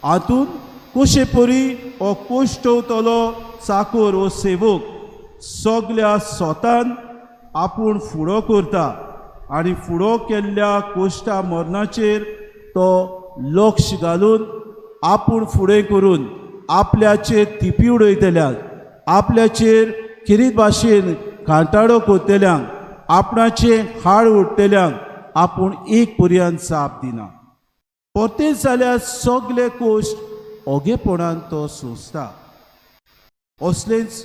हातूंत कशे परी हो कोश्टवतलो चाकोर हो सेवक सगल्या स्वतान आपूण फुडो करता आनी फुडो केल्ल्या कोश्टा मरणाचेर तो लक्ष घालून आपूण फुडें करून आपल्याचेर थिपी उडयतल्यांक, आपल्याचेर किरीत भाशेन कांटाळो करतल्यांक, आपणाचें हाड उडटल्यांक आपूण एक पर्यंत जाप दिना. परतेच जाल्यार सगले कोश्ट ओगेपणान तो सोंसता. असलेंच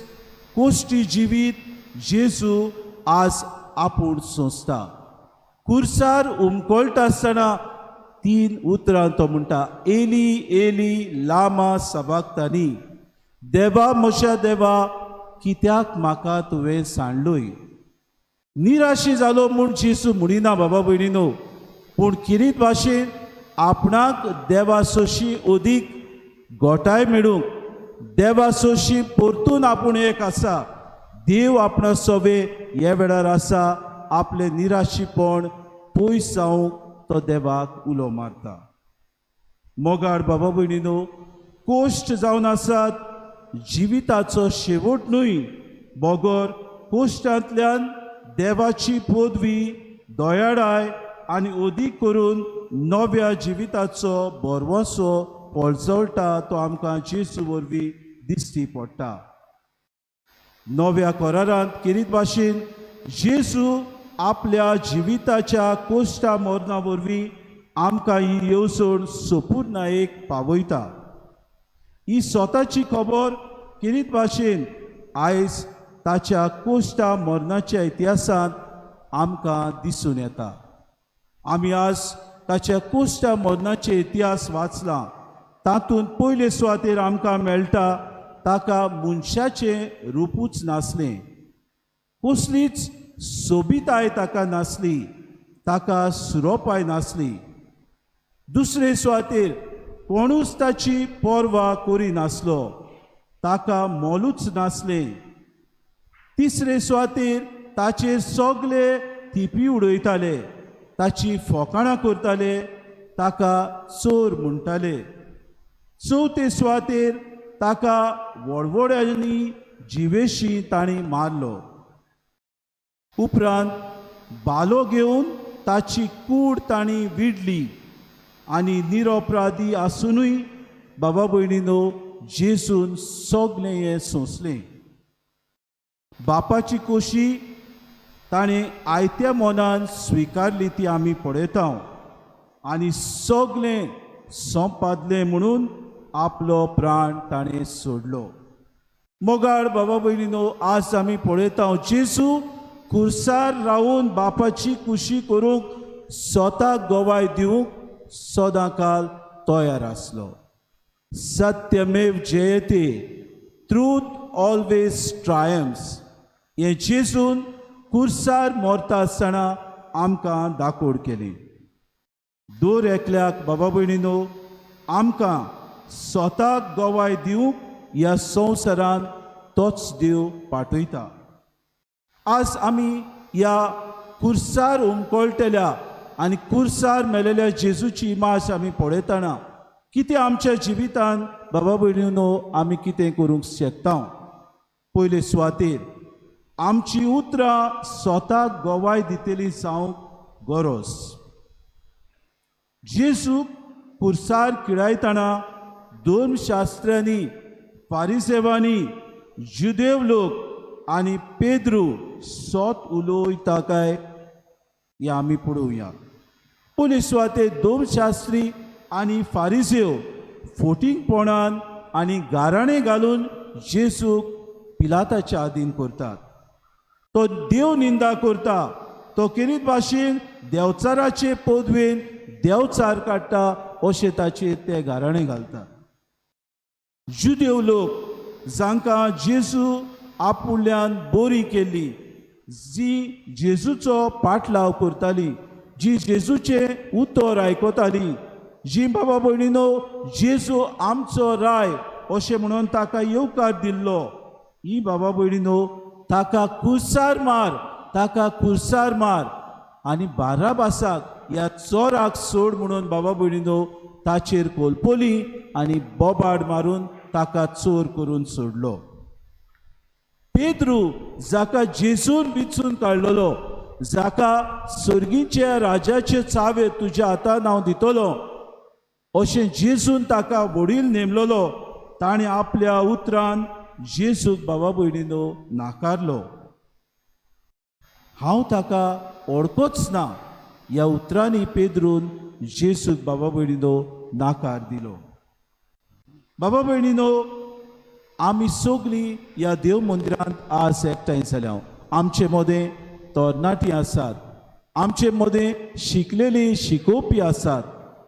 कोश्टी जिवीत जेजू आज आपूण सोंसता. कुर्सार उमकळटा आसतना 3 उतरां तो म्हणटा, एली एली लामा सबागतानी, देवा म्हज्या देवा कित्याक म्हाका तुवें सांडलोय. निराशी जालो म्हूण जेजू म्हणिना बाबा भयणीनो, पूण किरीत भाशेन आपणाक देवा सोशी अदीक गोठाय मेळूंक, देवा सोशी परतून आपूण एक आसा, देव आपणा सवे हे वेळार आसा, आपलें निराशीपण पयस जावंक तो देवाक उलो मारता. मोगाळ बाबा भयणीनो, कोश्ट जावन आसात जिविताचो शेवट न्हय, बगर कोश्टांतल्यान देवाची पदवी, दयाळाय आनी अदीक करून नव्या जिविताचो भरवंसो पळजळटा तो आमकां जेजू वरवीं दिश्टी पडटा. नव्या करारांत किरीत भाशेन जेजू आपल्या जिविताच्या कोश्टा मरणा वरवीं आमकां ही येवजण सोपूर्णायेक पावयता. ही स्वताची खबर किरीत भाशेन आयज ताच्या कोश्टा मरणाच्या इतिहासांत आमकां दिसून येता. आमी आज ताच्या कोश्टा मरणाचे इतिहास वाचला. तातूंत पयले सुवातेर आमकां मेळटा ताका मनशाचें रुपूच नासलें, कसलीच सोबिताय ताका नासली, ताका सुरोपाय नासली. दुसरे सुवातेर कोणूच ताची पर्वा करिनासलो, ताका मोलूच नासलें. तिसरे सुवातेर ताचेर सगले थिपी उडयताले, ताची फोकाणां करताले, ताका चोर म्हणटाले. चवथे सुवातेर ताका वडवड्यांनी जिवेशी तांणी मारलो. उपरांत बालो घेवन ताची कूड तांणी विडली आनी निरपराधी आसुनूय बाबा भयणीनो जेजून सगळें हें सोंसलें. बापाची कोशी ताणें आयत्या मनान स्विकारली ती आमी पळयता आनी सगळें सोंपादलें म्हणून आपलो प्राण ताणें सोडलो. मोगाळ बाबा भयणीनो, आज आमी पळयता जेजू कुर्सार रावून बापाची कुशी करूंक स्वताक गवाय दिवंक सदांकाल तयार आसलो. सत्यमेव जयते, ट्रूथ ऑलवेज ट्रायम्स हें जेजून कुर्सार मरता आसतना आमकां दाकोड केली. दर एकल्याक बाबा भयणीनो आमकां स्वताक गवाय दिवंक ह्या संवसारान तोच देव पाठयता. आज आमी ह्या कुर्सार उमकळटल्या आनी कुर्सार मेलेल्या जेजूची इमाज आमी पळयतना कितें आमच्या जिवितान बाबा भयणीनो आमी कितें करूंक शकता. पयले सुवातेर आमची उतरां स्वताक गवाय दितली जावंक गरज. जेजूक कुर्सार किळायतना धर्मशास्त्र्यांनी, फारिसेवांनी, जुदेव लोक आनी पेद्रू सोत उलयता काय हें आमी पळोवया. पयले सुवातेर धर्मशास्त्री आनी फारिसेव फोटिंगपणान आनी गाराणें घालून जेजूक पिलाताच्या आदीन करतात. तो देव निंदा करता, तो केरीत भाशेन देवचाराचे पदवेन देवचार काडटा अशें ताचेर ते गाराणें घालतात. जुदेव लोक जांकां जेजू आपुल्यान बरी केल्ली, जी जेजूचो पाटलाव करताली, जी जेजूचें उतर आयकताली, जी बाबा भयणीनो जेजू आमचो राय अशें म्हणून ताका येवकार दिल्लो, ही बाबा भयणीनो ताका कुर्सार मार, ताका कुर्सार मार आनी बाराबासाक ह्या चोराक सोड म्हणून बाबा भयणीनो ताचेर कोलपोली आनी बोबाड मारून ताका चोर करून सोडलो. पेद्रू जाका जेजून विचून काडलेलो, जाका सर्गीच्या राजाचे चावे तुज्या हातान हांव दितलो अशें जेजून ताका वडील नेमलेलो, ताणें आपल्या उतरान जेजूक बाबा भयणीनो नाकारलो. हांव ताका ओळखोच ना ह्या उतरांनी पेद्रून जेजूक बाबा भयणीनो नाकार दिलो. बाबा भयणीनो, आमी सगळीं ह्या देव मंदिरांत आज एकठांय जाल्या. आमचे मदें तरणाटीं आसात, आमचे मदें शिकलेलीं शिकोवपी आसात,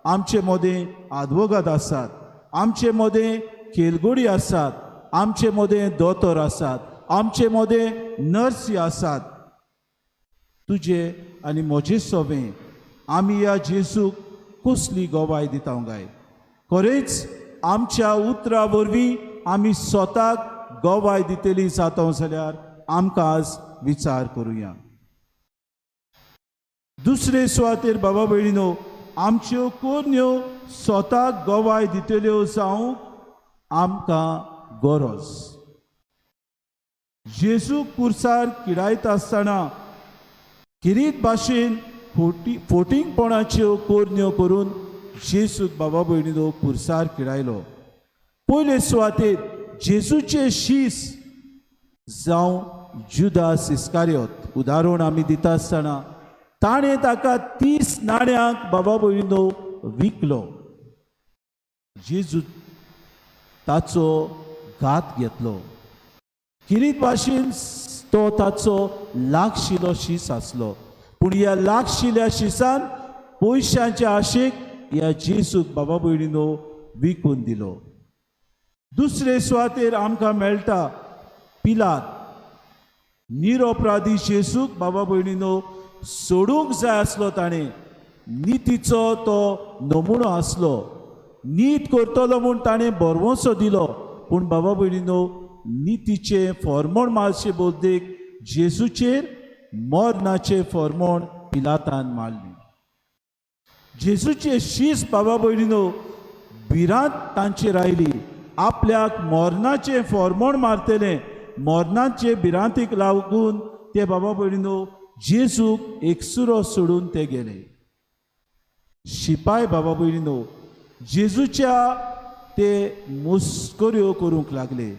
आमचे मदें आदवोगाद आसात, आमचे मदें खेलगोडी आसात, आमचे मदें दोतोर आसात, आमचे मदें नर्सी आसात. तुजे आनी म्हजे सोबें आमी ह्या जेजूक कसली गवाय दिता गाय? खरेंच आमच्या उतरा वरवीं आमी स्वताक गवाय दितली जाता जाल्यार आमकां आज विचार करुया. दुसरे सुवातेर बाबा भयणीनो आमच्यो कोरण्यो स्वताक गवाय दितल्यो जावंक आमकां गरज. जेजू कुर्सार किडायता आसतना किरीत भाशेन फोटिंगपणाच्यो कोरण्यो करून जेजूक बाबा भयणीनो कुर्सार किडायलो. पयले सुवातेर जेजूचे शीस जावं जुदास इस्कारियोत उदाहरण आमी दिता आसतना ताणें ताका 30 नाण्यांक बाबा भयणीनो विकलो. जेजू ताचो घात घेतलो. किरीत भाशेन तो ताचो लागशिलो शीस आसलो, पूण ह्या लागशिल्या शिसान पयशांच्या आशेक ह्या जेजूक बाबा भयणीनो विकून दिलो. दुसरे सुवातेर आमकां मेळटा पिलात. निरपराधी जेजूक बाबा भयणीनो सोडूंक जाय आसलो. ताणें नितीचो तो नमुनो आसलो, नीत करतलो म्हूण ताणें भरवंसो दिलो, पूण बाबा भयणीनो नितीचें फॉर्मोण मारचे बदलेक जेजूचेर मरणाचें फॉर्मोण पिलातान मारलें. जेजूचे शीस बाबा भयणीनो भिरांत तांचेर आयली. आपल्याक मरणाचें फॉर्मोण मारतलें, मरणाचे भिरांतीक लागून ते बाबा भयणीनो जेजूक एकसुरो सोडून ते गेले. शिपाय बाबा भयणीनो जेजूच्या ते मुस्कऱ्यो करूंक लागले.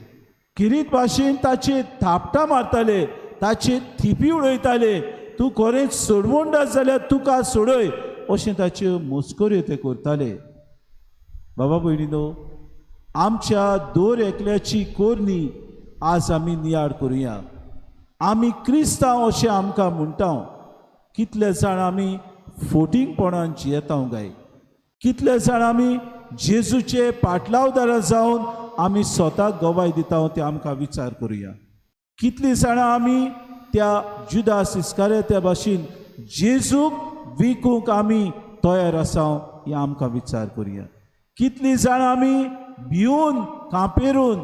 किरीत भाशेन ताचे थापटां मारताले, ताचे थिपी उडयताले, तूं खरेंच सोडवंड जाल्यार तुका सोडय अशें ताच्यो मुस्कऱ्यो ते करताले. बाबा भयणीनो, आमच्या दर एकल्याची कोरणी आज आमी नियाळ करुया. आमी क्रिस्तांव अशें आमकां म्हणटा, कितले जाण आमी फोटिंगपणान जियेता गाय, कितले जाण आमी जेजूचे पाटलावदारां जावन आमी स्वताक गवाय दिता ते आमकां विचार करुया. कितलीं जाणां आमी त्या जुदास इस्कारियोत्या भाशेन जेजूक विकूंक आमी तयार आसा हें आमकां विचार करुया. कितलीं जाणां आमी भिवन कांपेरून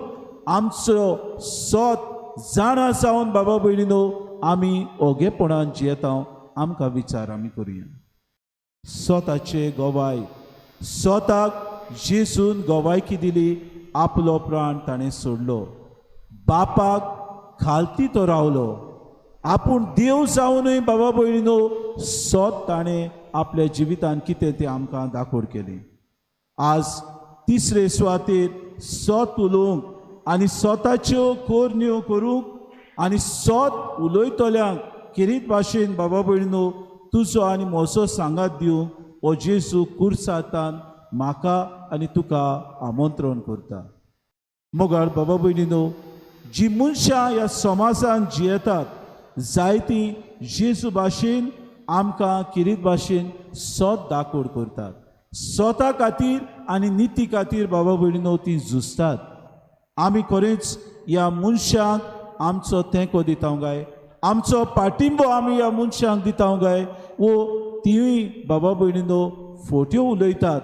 आमचो सोत जाणा जावन बाबा भयणीनो आमी ओगेपणान जियेता आमकां विचार आमी करुया. स्वताचे गवाय, स्वताक जेजून गवायकी दिली, आपलो प्राण ताणें सोडलो, बापाक खालती तो रावलो. आपूण देव जावनूय बाबा भयणीनो सोत ताणें आपल्या जिवितान कितें तें आमकां दाखोवड केली. आज तिसरे सुवातेर सोत उलोवंक आनी स्वताच्यो कोरण्यो करूंक आनी सोत उलयतल्यांक किरीत भाशेन बाबा भयणीनो तुजो आनी म्हजो सांगात दिवंक हो जेजू कुर्सातान म्हाका आनी तुका आमंत्रण करता. मोगाळ बाबा भयणीनो, जी मनशां ह्या समाजान जियेतात जायतीं जेजू भाशेन आमकां किरीत भाशेन सोत दाखोड करतात. स्वता खातीर आनी निती खातीर बाबा भयणीनो ती झुजतात. आमी खरेंच ह्या मनशांक आमचो तेंको दिता गाय, आमचो पाटिंबो आमी ह्या मनशांक दिता गाय, वो तिवूय बाबा भयणीनो फोट्यो उलयतात.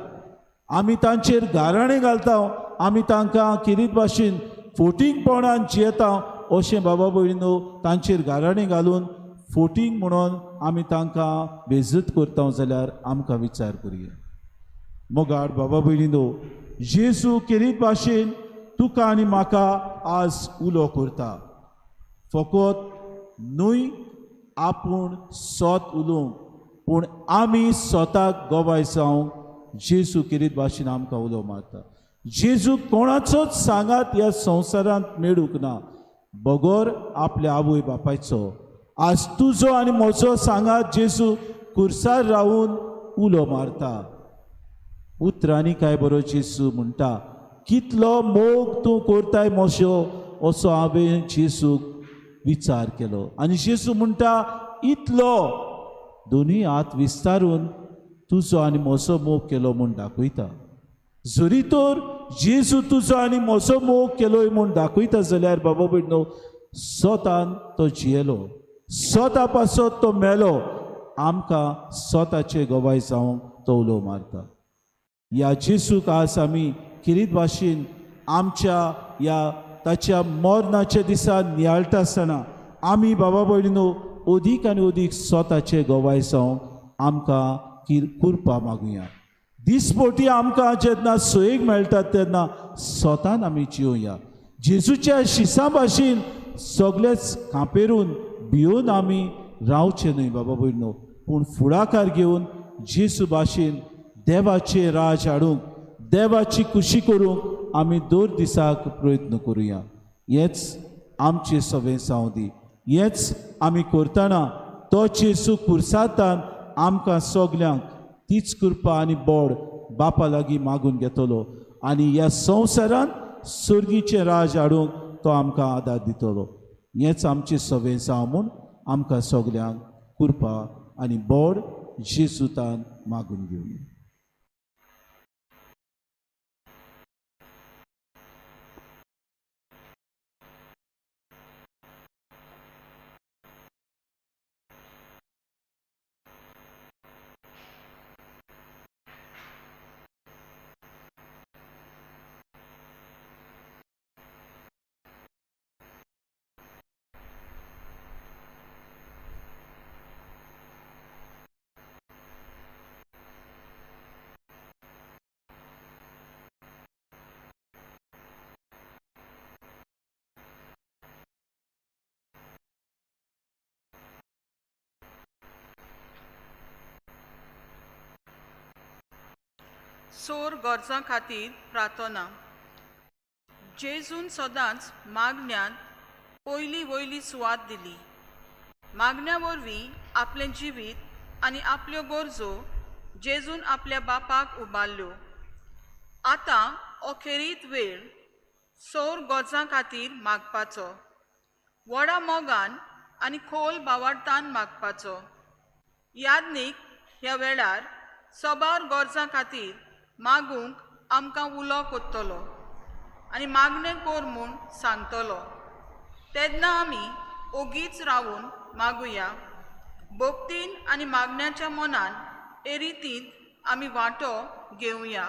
आमी तांचेर गाराणें घालता, आमी तांकां किरीत भाशेन फोटिंगपणान जियेता अशें बाबा भयणीनो तांचेर गाराणें घालून फोटींग म्हणून आमी तांकां बेजत करता जाल्यार आमकां विचार करुया. मोगाळ बाबा भयणीनो, जेजू किरीत भाशेन तुका आनी म्हाका आज उलो करता, फकत न्हय आपूण सोत उलोवंक पूण आमी स्वताक गवाय जावंक जेजू किरीत भाशेन आमकां उलो मारता. जेजू कोणाचोच सांगात ह्या संवसारांत मेळूंक ना बगर आपल्या आवय बापायचो. आज तुजो आनी म्हजो सांगात जेजू कुर्सार रावून उलो मारता. उतरांनी काय बरो जेजू म्हणटा, कितलो मोग तूं करताय मोशो असो हांवें जेजूक विचार केलो. आनी जेजू म्हणटा इतलो दोनूय हात विस्तारून तुजो आनी म्हजो मोग केलो म्हूण दाखयता. जरी तर जेजू तुजो आनी म्हजो मोग केलोय म्हूण दाखयता जाल्यार बाबा भयणो स्वतान तो जियेलो, स्वता पासत तो मेलो, आमकां स्वताचे गवाय जावंक तो उलो मारता. ह्या जेजूक आज आमी किरीत भाशेन आमच्या ह्या ताच्या मरणाच्या दिसा नियाळटा आसतना आमी बाबा भयणीनो अदीक आनी अदीक स्वताचे गवाय जावंक आमकां कृपा मागुया. दिसपोटी आमकां जेन्ना सोयीक मेळटा तेन्ना स्वतान आमी जिवया. जेजूच्या शिसां भाशेन सगळेच कांपेरून भिवन आमी रावचे न्हय बाबा भयणो, पूण फुडाकार घेवन जेजू भाशेन देवाचें राज हाडूंक, देवाची खुशी करूंक आमी दर दिसाक प्रयत्न करुया. हेंच आमचें सगळें जावं दी. हेंच आमी करतना तो जेजू कुर्सातान आमकां सगल्यांक तीच कृपा आनी बोड बापा लागीं मागून घेतलो आनी ह्या संवसारांत सर्गीचें राज हाडूंक तो आमकां आदार दितलो. हेंच आमचें सगळें जावं म्हूण आमकां सगल्यांक कृपा आनी बोड जेजूतान मागून घेवया. सोर गरजां खातीर प्रार्थना. जेजून सदांच मागण्यांत पयली वयली सुवात दिली. मागण्या वरवीं आपलें जिवीत आनी आपल्यो गरजो जेजून आपल्या बापाक उबारल्यो. आतां अखेरीत वेळ सौर गरजां खातीर मागपाचो, व्हडा मोगान आनी खोल बावाडतान मागपाचो. यादनीक ह्या वेळार सबार गरजां खातीर मागूंक आमकां उलो कोत्तलो आनी मागणें कर म्हूण सांगतलो. तेन्ना आमी ओगीच रावून मागुया. भक्तीन आनी मागण्याच्या मनान हे रितींत आमी वांटो घेवया.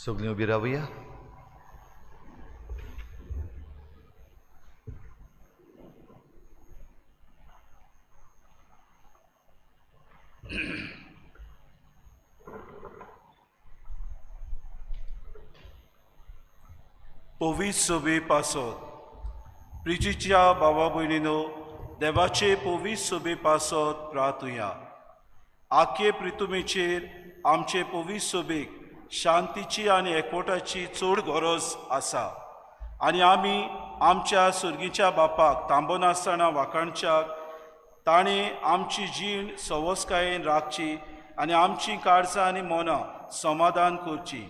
सगळीं उबी रावया. पवित्र सोबे पासत प्रिजीच्या भावा भयणीनो, देवाचे पवित्र सोबे पासत प्रार्थुया. आखे प्रितुमेचेर आमचे पवित्र सोबेक शांतीची आनी एकवटाची चड गरज आसा आनी आमी आमच्या सुर्गीच्या बापाक थांबनासतना वाखाणच्याक ताणें आमची जीण सवसकायेन राखची आनी आमची काळजां आनी मनां समाधान करची.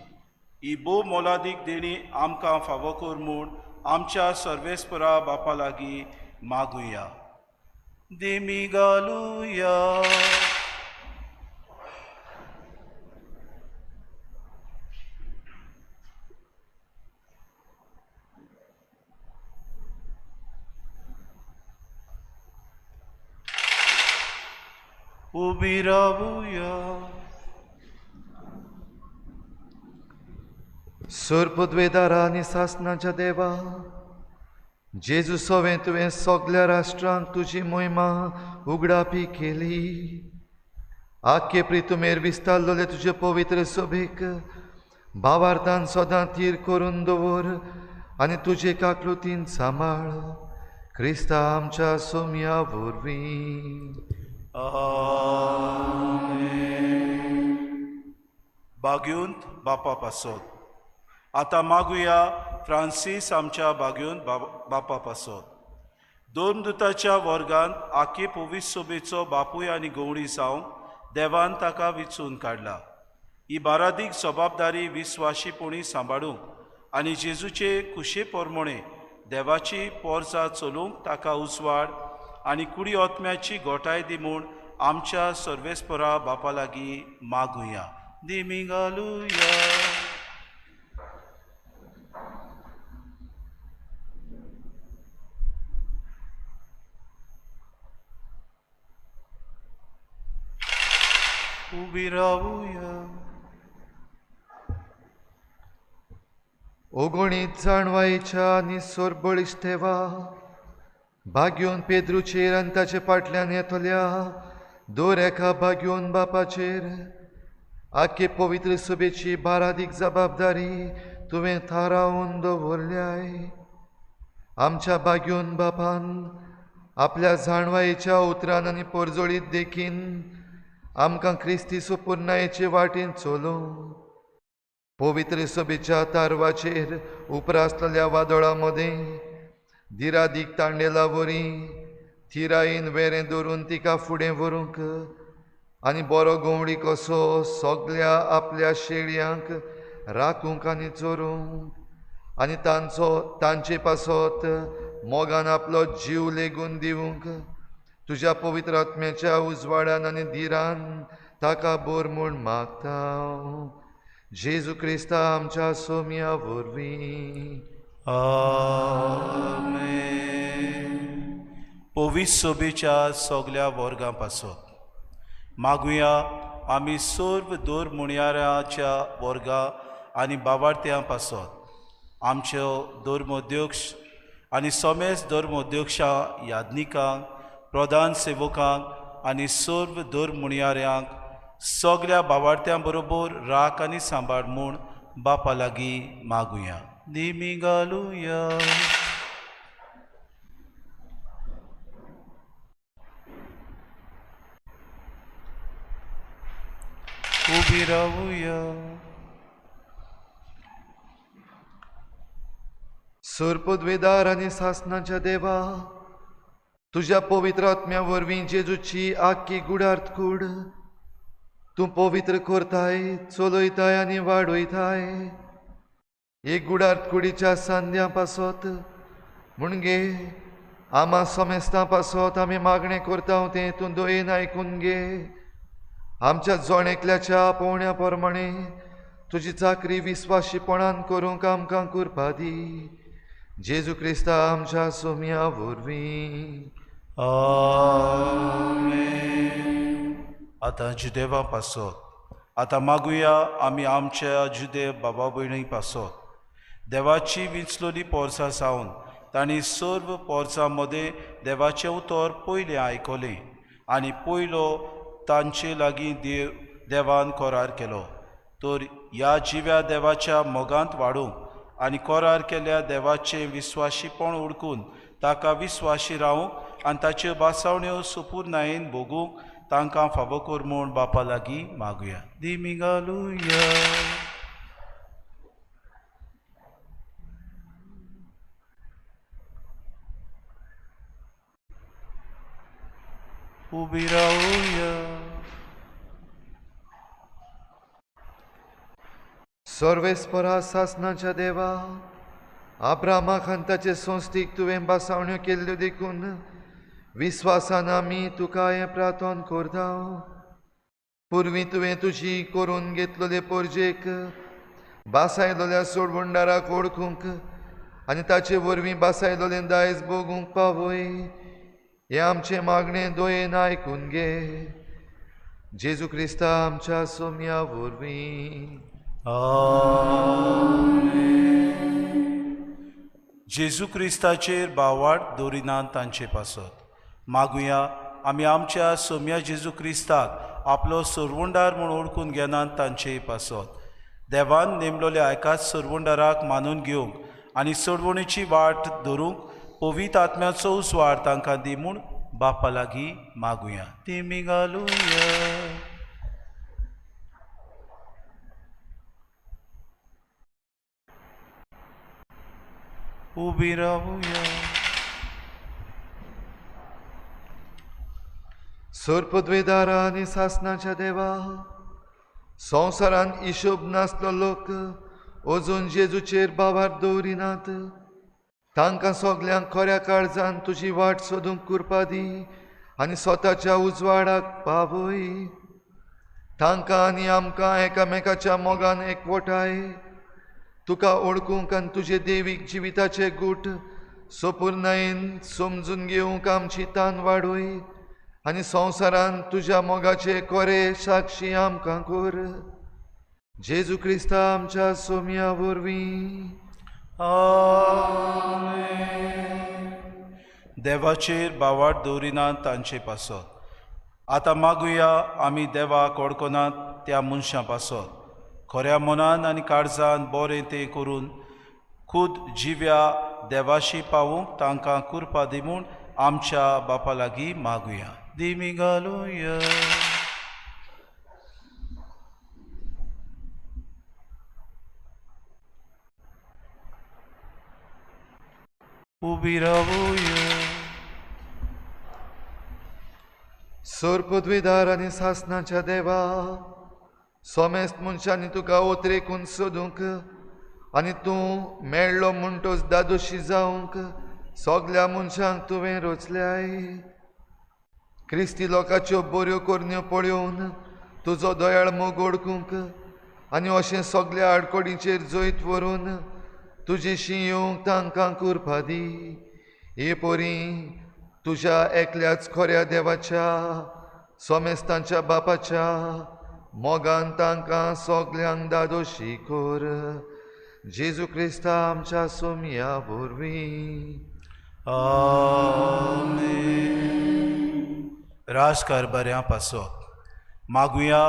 ही भोव मोलादीक देणी आमकां फावो कर म्हूण आमच्या सर्वेस्परा बापा लागीं मागुया. देमी घालुया. उबी रावुया. सोरपद्वेदारा आनी सासणाच्या देवा, जेजू सोवें तुवें सगल्या राष्ट्रांक तुजी मोहिमा उगडापी केली. आख्खे प्रितुमेर विस्तारलेले तुजे पवित्र सोबेक भावार्थान सदां थीर करून दवर आनी तुजे काकलुतीन सांबाळ. क्रिस्ता आमच्या सोम्या वरवीं. आमेन. बागेवंत बापा पासत आतां मागुया फ्रांसीस आमच्या बागेवंत बापा पासत. दोन दुताच्या वर्गांत आखे पवित्र सोबेचो बापूय आनी गवळी जावंक देवान ताका विचून काडला. ही बारादीक जबाबदारी विस्वाशीपणी सांबाळूंक आनी जेजूचे कुशे प्रमाणे देवाची पोरसा चलोवंक ताका उजवाड आनी कुडी आत्म्याची गोठाय दी म्हूण आमच्या सर्वेस्परा बापा लागीं मागुया. दिमी घालुया. उबी रावुया. ओगणीत जाणवायेच्या आनी सोरबळीश देवा, बागेवन पेद्रूचेर आनी ताचे फाटल्यान येतल्या दर एका बागेवन बापाचेर आख्खे पवित्र सभेची बारादीक जबाबदारी तुवें थारावन दवरल्याय. आमच्या बागेवन बापान आपल्या जाणवायेच्या उतरान आनी परजळीत देखीन आमकां क्रिस्ती सुपुर्णायेचे वाटेन चलोवं. पवित्र सभेच्या तारवाचेर उपरासलेल्या वादळां मदें दिरादीक तांडेला वरी थिरायेन वेरें धरून तिका फुडें व्हरूंक आनी बरो गवळी कसो सगल्या आपल्या शेळयांक राखूंक आनी चोरूंक आनी तांचो तांचे पासत मोगान आपलो जीव लेगून दिवंक तुज्या पवित्र आत्म्याच्या उजवाडान आनी धिरान ताका बोर म्हूण मागता. जेजू क्रिस्ता आमच्या सोम्या वरवीं. आमेन. पवित्र सोबेच्या सगल्या वर्गां पासत मागुया. आमी सर्व दोर मुणयाराच्या वर्गा आनी बावार्थ्यां पासत आमच्यो धर्मोध्यक्ष आनी समेज धर्मोध्यक्षा याज्ञिकांक, प्रधान सेवकांक आनी सर्व धर्म मुणयाऱ्यांक सगल्या बावार्थ्यां बरोबर राख आनी सांबाळ म्हूण बापा लागीं मागुया. दिमी घालुया. उबी रावया. सोरपदवेदार आनी सासनाच्या देवा, तुज्या पवित्र आत्म्या वरवीं जेजूची आख्खी गुडार्थ कूड तूं पवित्र करताय, चलयताय आनी वाडयताय. एक गुडार्थ कुडीच्या सांद्या पासत म्हणगे आमा समेस्तां पासत आमी मागणें करता तें तूं दयेन आयकून घे. आमच्या जण एकल्याच्या आपोवण्या प्रमाणे तुजी चाकरी विस्वाशीपणान करूंक आमकां कृपा दी. जेजू क्रिस्ता आमच्या सोम्या वरवीं. आमेन. आतां जुदेवा पासत आतां मागुया आमी आमच्या जुदेव बाबा भयणी पासत. देवाची विंचलोली पोरसां सावन तांणी सर्व पोरसां मदें देवाचें उतर पयलें आयकलें आनी पयलो तांचे लागीं देवान करार केलो. तर ह्या जिव्या देवाच्या मोगांत वाडूंक आनी करार केल्या देवाचें विस्वाशीपण ओळखून ताका विस्वाशी रावूंक आनी ताच्यो बासावण्यो सुपूर्णायेन भोगूंक तांकां फावो कर म्हूण बापा लागीं मागुया. दिमी घालुया. उबी रावया. सर्वेस्परा सासनाच्या देवा, आब्रामाक आनी ताचे संस्थेक तुवें बासावण्यो केल्ल्यो देखून विस्वासान आमी तुका हें प्रार्थन करता. पुर्वी तुवें तुजी करून घेतलेले पोरजेक बासायलोल्या सोडवणदाराक वळखूंक आनी ताचे वरवीं बासायलोलें दायज भोगूंक पावय हें आमचें मागणें दयेन आयकून घे. जेजू क्रिस्ता आमच्या सोम्या वरवीं. आमेन. जेजू क्रिस्ताचेर बावाट दवरिनात तांचे पासत मागुया आमी आमच्या सोम्या जेजू क्रिस्ताक आपलो सरवंडार म्हूण ओळखून घेनात तांचे पासत. देवान नेमलोल्या एकाच सरवंडाराक मानून घेवंक आनी सोडवणीची वाट धरूंक पवित्र आत्म्याचो उजवाड तांकां दी म्हूण बापा लागीं मागुया. दिमी घालुया. उबी रावया. सोरपदवेदारा आनी सासनाच्या देवा, संवसारान हिशोब नासलो लोक अजून जेजूचेर बाबार दवरिनात. तांकां सगल्यांक खऱ्या काळजान तुजी वाट सोदूंक कृपा दी आनी स्वताच्या उजवाडाक पावय. तांकां आनी आमकां एकामेकाच्या मोगान एकवटाय. तुका ओळखूंक आनी तुजे देवीक जिविताचे गूट सोपूर्णायेन समजून घेवंक आमची तान वाडय आनी संवसारान तुज्या मोगाचे कोरे साक्षी आमकां कर. जेजू क्रिस्ता आमच्या सोम्या वरवीं. आमेन. देवाचेर बावाट दवरिनात तांचे पासत आतां मागुया आमी देवाक वळखनात त्या मनशां पासत. खऱ्या मनान आनी काळजान बरें तें करून खुद जिव्या देवाशी पावूंक तांकां कृपा दी म्हूण आमच्या बापा लागीं मागुया. दिमी घालुया. उबी रावया. सोरपदवेदार आनी सासनाच्या देवा, सोमेस्त मनशांनी तुका ओतरेकून सोदूंक आनी तूं मेळ्ळो म्हणटोच दादोशी जावंक सगल्या मनशांक तुवें रचल्याय. क्रिस्ती लोकांच्यो बऱ्यो करण्यो पळोवन तुजो दयाळ मोग ओळखूंक आनी अशें सगल्या आडकोडीचेर जैत व्हरून तुजेशी येवंक तांकां कृपा दी. हे परी तुज्या एकल्याच खऱ्या देवाच्या सोमेस्तांच्या बापाच्या मोगान तांकां सगल्यांक दादोशी कर. जेजू क्रिस्ता आमच्या सोम्या वरवीं. आमेन. राजकारभाऱ्यां पासत मागुया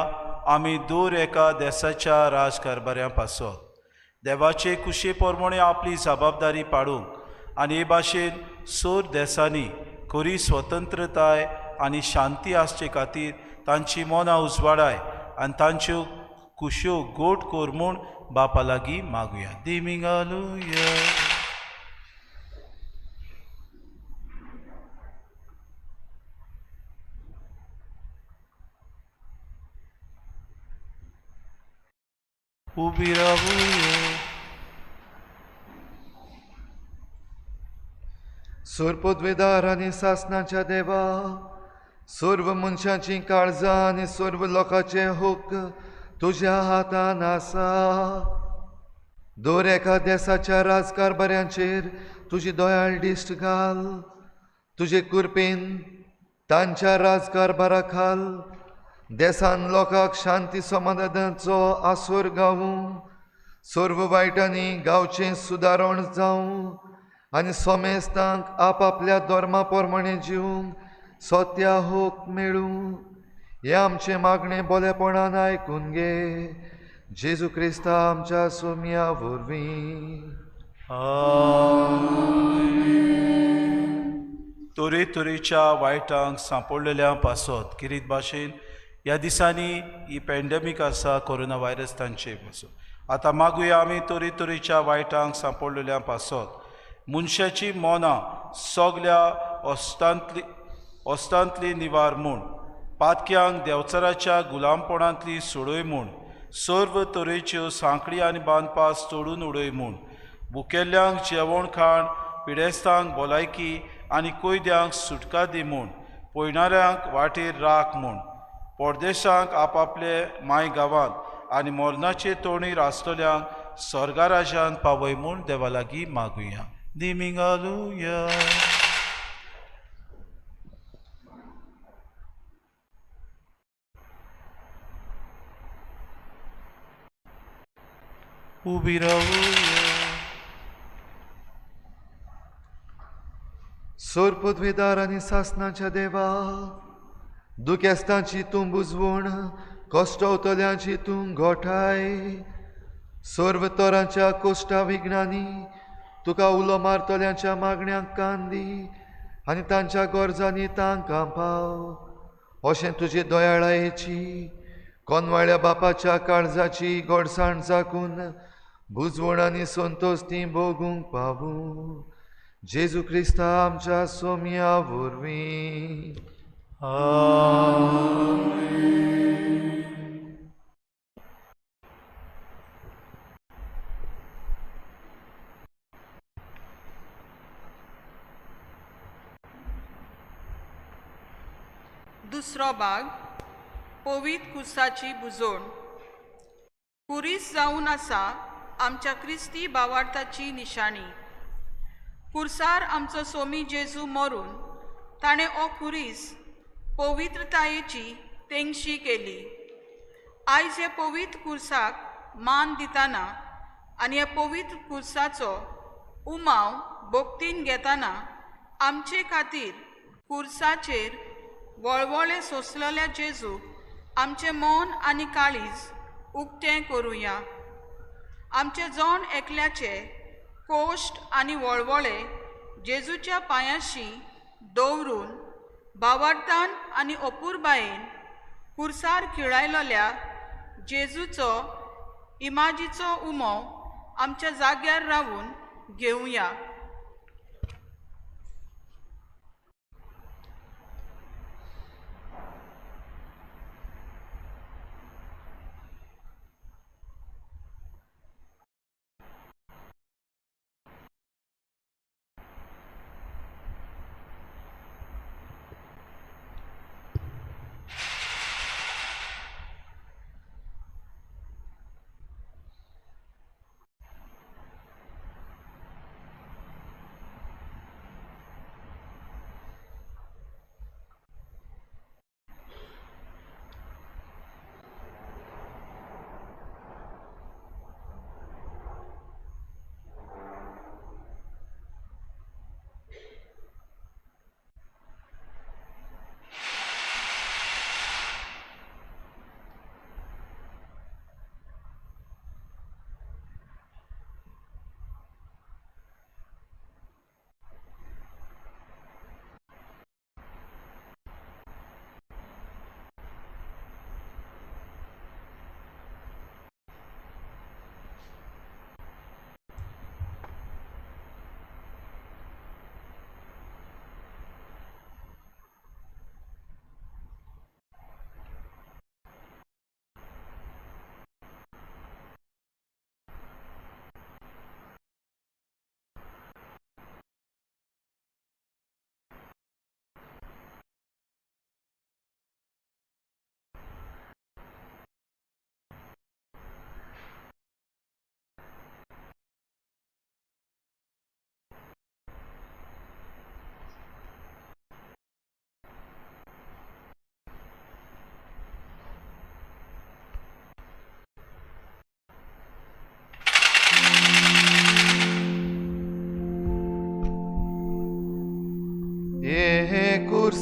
आमी दूर एका देसाच्या राजकारभाऱ्यां पासत. देवाचे कुशे प्रमाणे आपली जबाबदारी पाडूंक आनी हे भाशेन सोर देसांनी खरी स्वतंत्रताय आनी शांती आसचे खातीर तांची मनां उजवाडाय आनी तांच्यो कुश्यो गोट कोर म्हूण बापा लागीं मागुया. दिमिंगालुया. उबी रावुया. सर्वपदवेदार आनी सासणाच्या देवा, सर्व मनशांची काळजां आनी सर्व लोकांचे हक्क तुज्या हातान आसा. दर एका देसाच्या राजकारभाऱ्यांचेर तुजी दयाळ दिश्ट घाल. तुजे कृपेन तांच्या राजकारभारा खाल देसान लोकांक शांती समाधानाचो आसर गावूं, सर्व वायटांनी गांवचें सुदारण जावं आनी समेस्तांक आपआपल्या धर्मा प्रमाणें जिवंक सत्या हक मेळूं. हें आमचें मागणें बरेपणान आयकून घे, जेजू क्रिस्ता आमच्या सोम्या वरवीं. तरेतरेच्या वायटांक सांपडलेल्या पासत किरीत भाशेन ह्या दिसांनी ही पॅन्डेमीक आसा कोरोना व्हायरस तांचे पासत आतां मागुया आमी तरेतरेच्या वायटांक सांपडलेल्या पासत मनशाची मनां सगल्या अस्तांतली निवार म्हूण, पातक्यांक देंवचाराच्या गुलामपणांतली सोडय म्हूण, सर्व तरेच्यो सांकळी आनी बांदपास तोडून उडय म्हूण, भुकेल्ल्यांक जेवण खाण, पिडेस्तांक भलायकी आनी कैद्यांक सुटका दी म्हूण, पयणाऱ्यांक वाटेर राख म्हूण, परदेशांक आपआपले माय गांवांत आनी मरणाचे तोणीर आसतल्यांक स्वर्गाराज्यान पावय म्हूण देवा लागीं मागुया. दिमिंगालुया. उबी रावुया. सर्वपदवेदार आनी सासणाच्या देवा, दुखेस्तांची तूं बुजवण, कश्टवतल्यांची तूं गोठाय, सर्व तरांच्या कोश्टा विघ्नांनी तुका उलो मारतल्यांच्या मागण्यांक कान दी आनी तांच्या गरजांनी तांकां पाव. अशें तुजे दयाळायेची कोनवाळ्या बापाच्या काळजाची गोडसाण जाकून बुजवण आनी संतोश ती भोगूंक पावूं, जेजू क्रिस्ता आमच्या सोम्या वरवीं. दुसरो भाग, पवित्र कुसाची बुजोण. कुरीस जावन आसा आमच्या क्रिस्ती भावार्थाची निशाणी. कुर्सार आमचो सोमी जेजू मरून ताणें हो कुरीस पवित्रतायेची तेंगशी केली. आयज हे पवित्र कुर्साक मान दितना आनी ह्या पवित्र कुर्साचो उमाव भक्तीन घेतना आमचे खातीर कुर्साचेर वळवळे सोंसलेल्या जेजूक आमचें मन आनी काळीज उक्तें करुया. आमचे जण एकल्याचे कोश्ट आनी वळवळे जेजूच्या पांयाशी दवरून भावार्थान आनी अपुरबायेन कुर्सार खिळायलेल्या जेजूचो इमाजीचो उमो आमच्या जाग्यार रावून घेवया.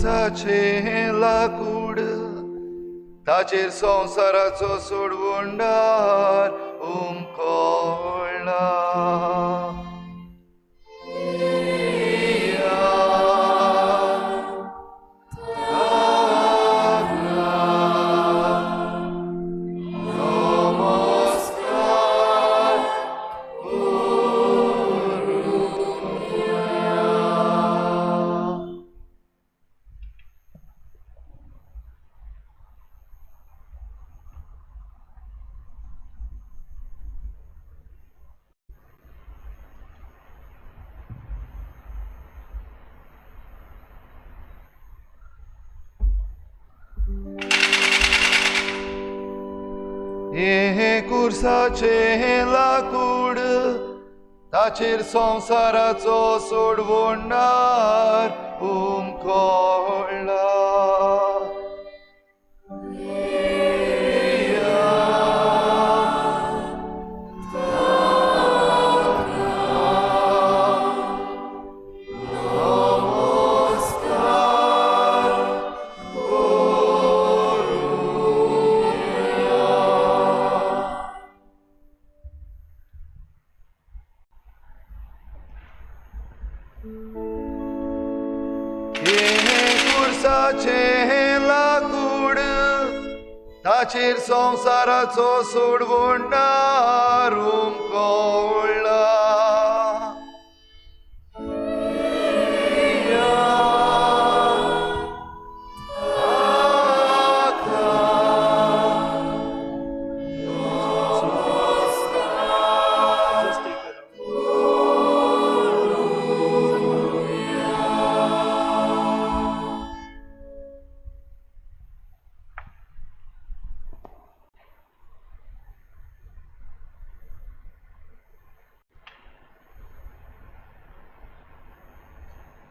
कुर्साचें लाकूड ताचेर संवसाराचो सोडवणदार उमकळ्ळा. हें कुर्साचें लाकूड ताचेर संवसाराचो सोडवणदार उमकळ्ळा. लाकूड ताचेर संवसाराचो सोडवणदार उमकळ्ळा.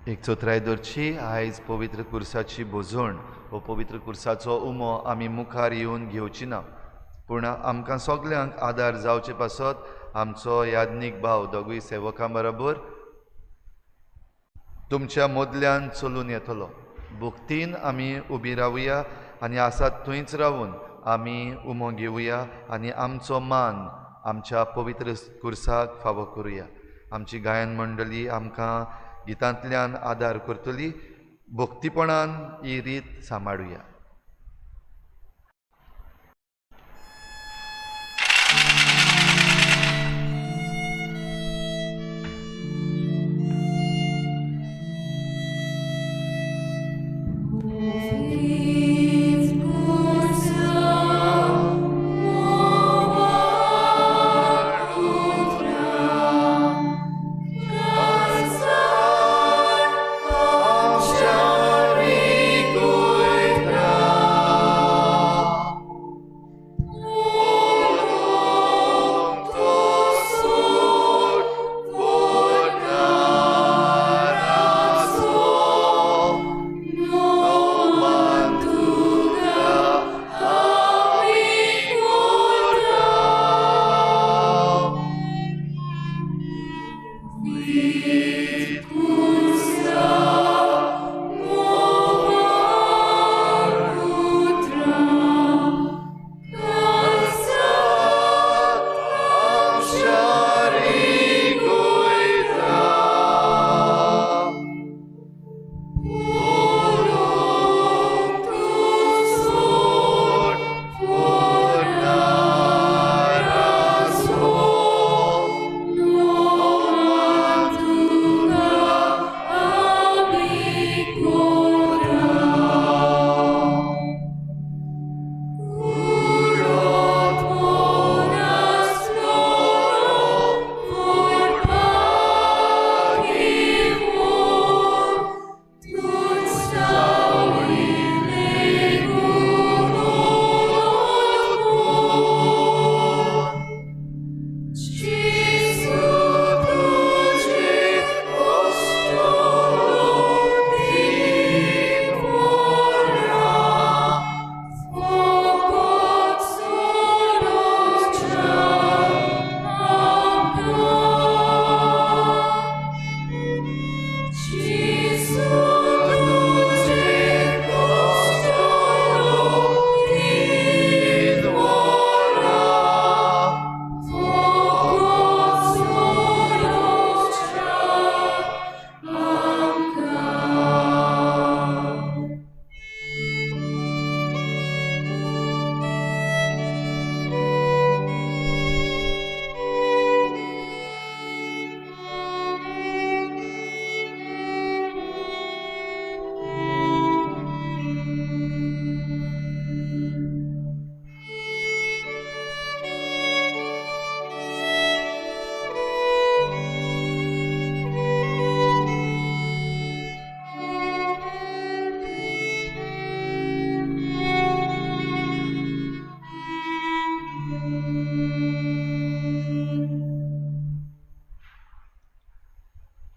एक चोत्राय दवरची आयज पवित्र कुर्साची भोजवण हो पवित्र कुर्साचो उमो आमी मुखार येवन घेवची ना, पूण आमकां सगल्यांक आदार जावचे पासत आमचो याज्ञीक भाव दोगूय सेवकां बरोबर तुमच्या मदल्यान चलून येतलो. भक्तीन आमी उबी रावया आनी आसात थंयच रावून आमी उमो घेवया आनी आमचो मान आमच्या पवित्र कुर्साक फावो करुया. आमची गायन मंडळी आमकां गितांतल्यान आदार करतली. भक्तीपणान ही रीत सांबाळुया.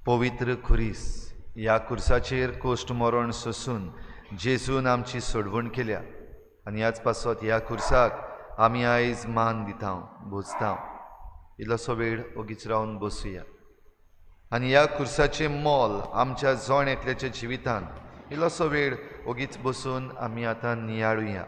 पवित्र खुरीस ह्या खुर्साचेर कोश्ट मरण सोसून जेजून आमची सोडवण केल्या आनी ह्याच पासत ह्या खुर्साक आमी आयज मान दिता, भोजता। इल्लोसो वेळ ओगीच रावन बसुया आनी ह्या खुर्साचें मोल आमच्या जण एकल्याच्या जिवितान इल्लोसो वेळ ओगीच बसून आमी आतां नियाळुया।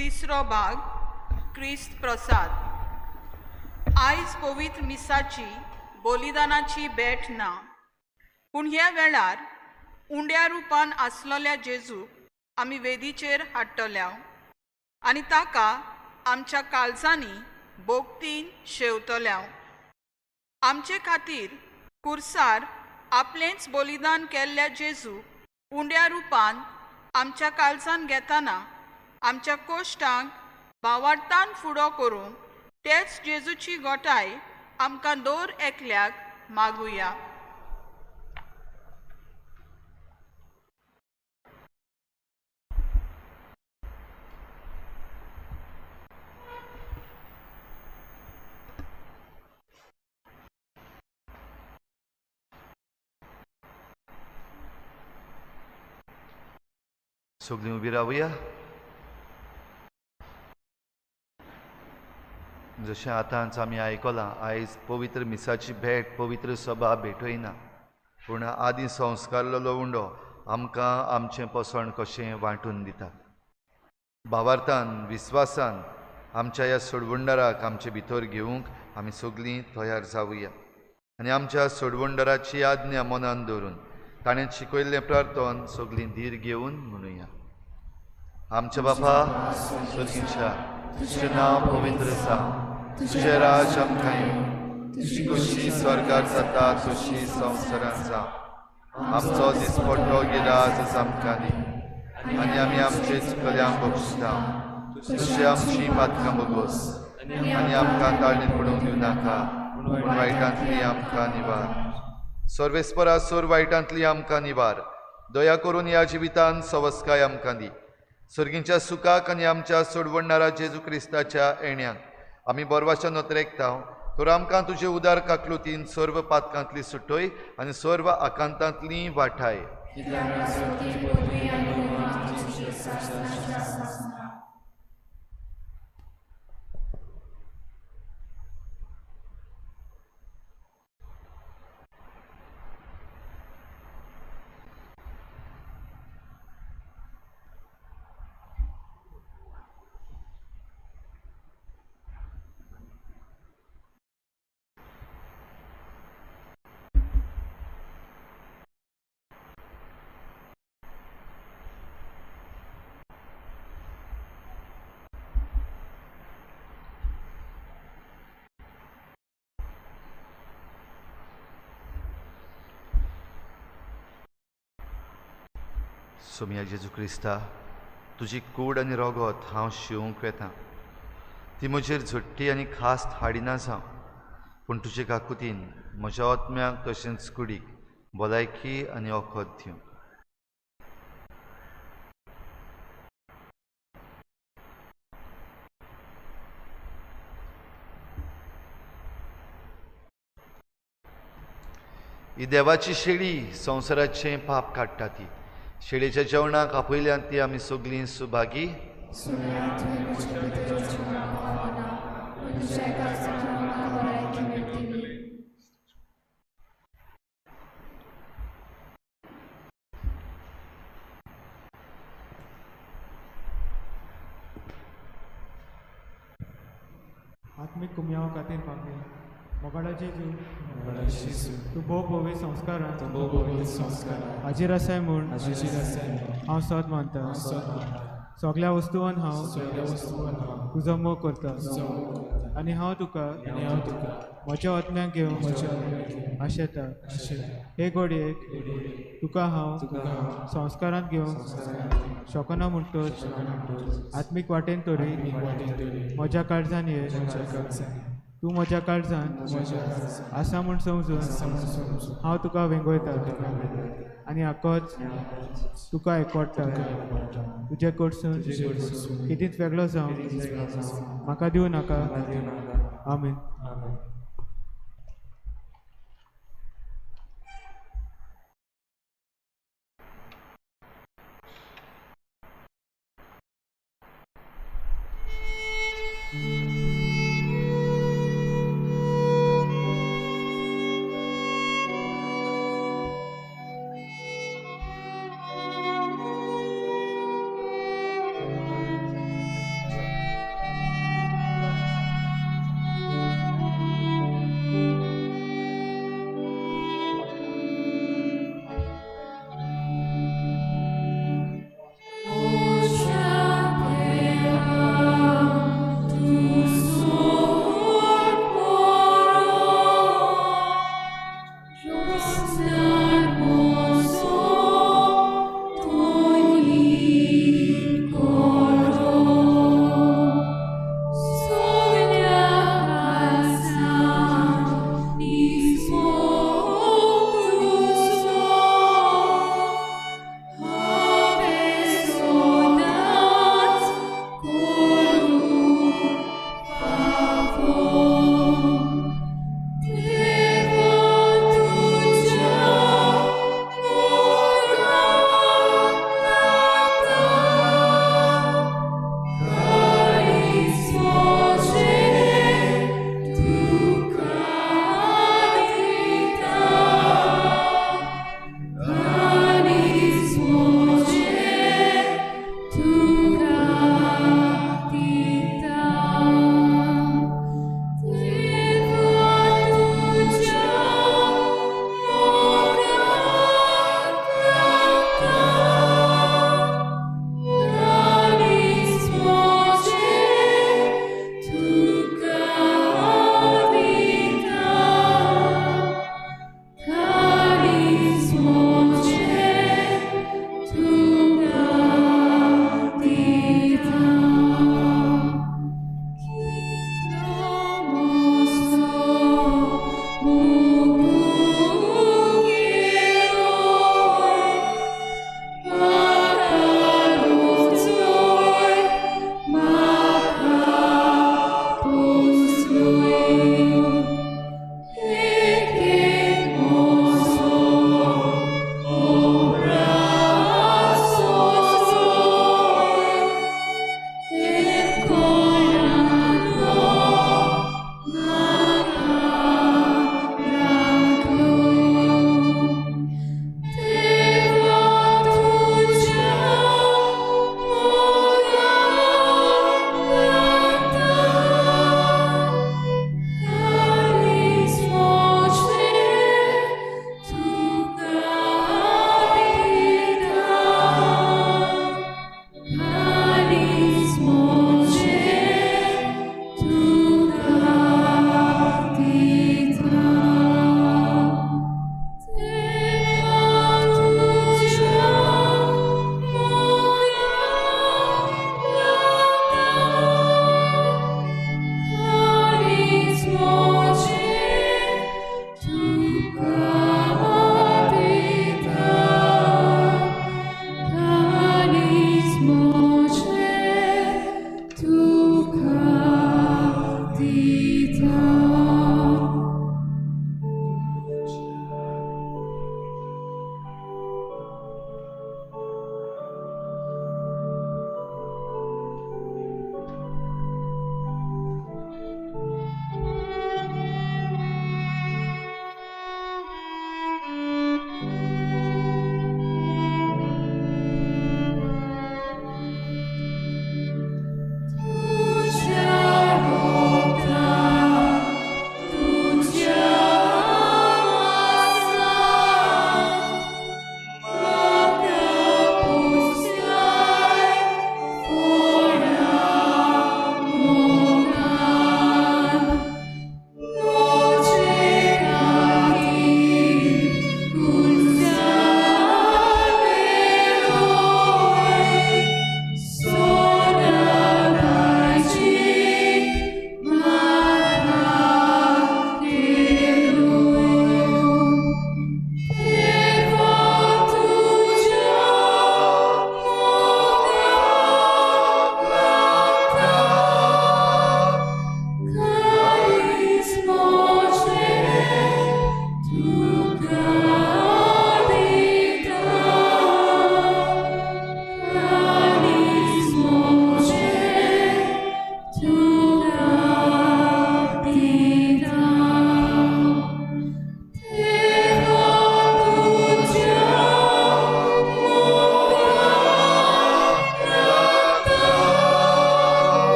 तिसरो भाग क्रिस्त प्रसाद। आयज पवित्र मिसाची बलिदानाची भेट ना, पूण ह्या वेळार उंड्या रुपान आसलेल्या जेजूक आमी वेदीचेर हाडटल्या आनी ताका आमच्या काळजांनी भोगतीन शेवतल्या। आमचे खातीर कुर्सार आपलेंच बलिदान केल्ल्या जेजूक उंड्या रुपान आमच्या काळजान घेतना आमच्या कोश्टांक भावार्थान फुडो करूंक तेच जेजूची गोठाय आमकां दर एकल्याक मागुया। सगळीं उबी रावया। जशें आतांच आमी आयकलां, आयज पवित्र मिसाची भेट, पवित्र सभा भेटयना, पूण आदी संस्कारलेलो उंडो आमकां आमचें पोसण कशें वांटून दिता। भावार्थान, विस्वासान आमच्या ह्या सोडवणदाराक आमचे भितर घेवंक आमी सगळीं तयार जावया आनी आमच्या सोडवणदाराची आज्ञा मनान दवरून ताणें शिकयल्लें प्रार्थन सगळीं धीर घेवन म्हणुया। आमच्या बापा स्वर्गीच्या, तुजें नांव पवित्र जावं, तुजें राज आमकां येवं, तुजी खोशी स्वर्गार जाता तशी संवसारांत जावं। आमचो दिसपट्टो गिराज आमकां दी आनी आमी आमचे चुकल्यांक बक्षिता तशी आमची पातकां बगोस आनी आमकां ताळणीत पडूंक दिवं नाका, पूण वायटांतली आमकां निवार। सर्वेस्परा सोर वायटांतली आमकां निवार। दया करून ह्या जिवितान सवस्काय आमकां दी। सर्गींच्या सुखाक आनी आमच्या सोडवणदारा जेजू क्रिस्ताच्या येण्याक आमी बरवाच्या नोतरेकता, तर आमकां तुजे उदार काकलुतीन सर्व पातकांतली सुटय आनी सर्व आकांतांतली वाठाय। सोमिया जेजू क्रिस्ता, तुजी कूड आनी रोगोत हांव शिवंक वेता, ती म्हजेर झोट्टी आनी खास हाडिना जावं, पूण तुजे काकुतीन म्हज्या आत्म्याक तशेंच कुडीक भलायकी आनी वखद दिवं। ही देवाची शेळी संवसाराचें पाप काडटा ती शेळीच्या जेवणाक आपयल्यान ती आमी सगळीं सुभागी। आत्मीक कुमयाव खातीर मागणी। मोगाळा जेजू, तूं भोव पवित्र संस्कारान हाजीर आसाय म्हूण हांव सत मानता। सगळ्या वस्तून हांव तुजो मोग करता आनी हांव तुका म्हज्या आत्म्याक घेवन आशेता. हे घडयेक तुका हांव संस्कारांत घेवंक शकना म्हणटच आत्मीक वाटेन तरी म्हज्या काळजान ये. तूं म्हज्या काळजान आसा म्हूण समजून हांव तुका वेंगयता आनी आकोच तुका एकवडटा. तुजे कडसून कितेंच वेगळो जावं म्हाका दिवं नाका. आमेन.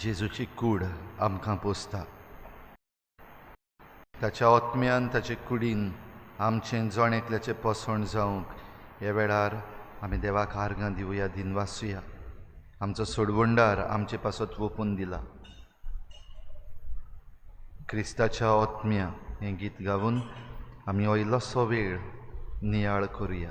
जेजूची कूड आमकां पोसता. ताच्या आत्म्यान ताचे कुडीन आमचें जण एकल्याचें पोसवण जावंक ह्या वेळार आमी देवाक आर्गां दिवया, दिनवासुया. आमचो सोडवणदार आमचे पासत वोपून दिला. क्रिस्ताच्या आत्म्या हें गीत गावन आमी हो इल्लोसो वेळ नियाळ करुया.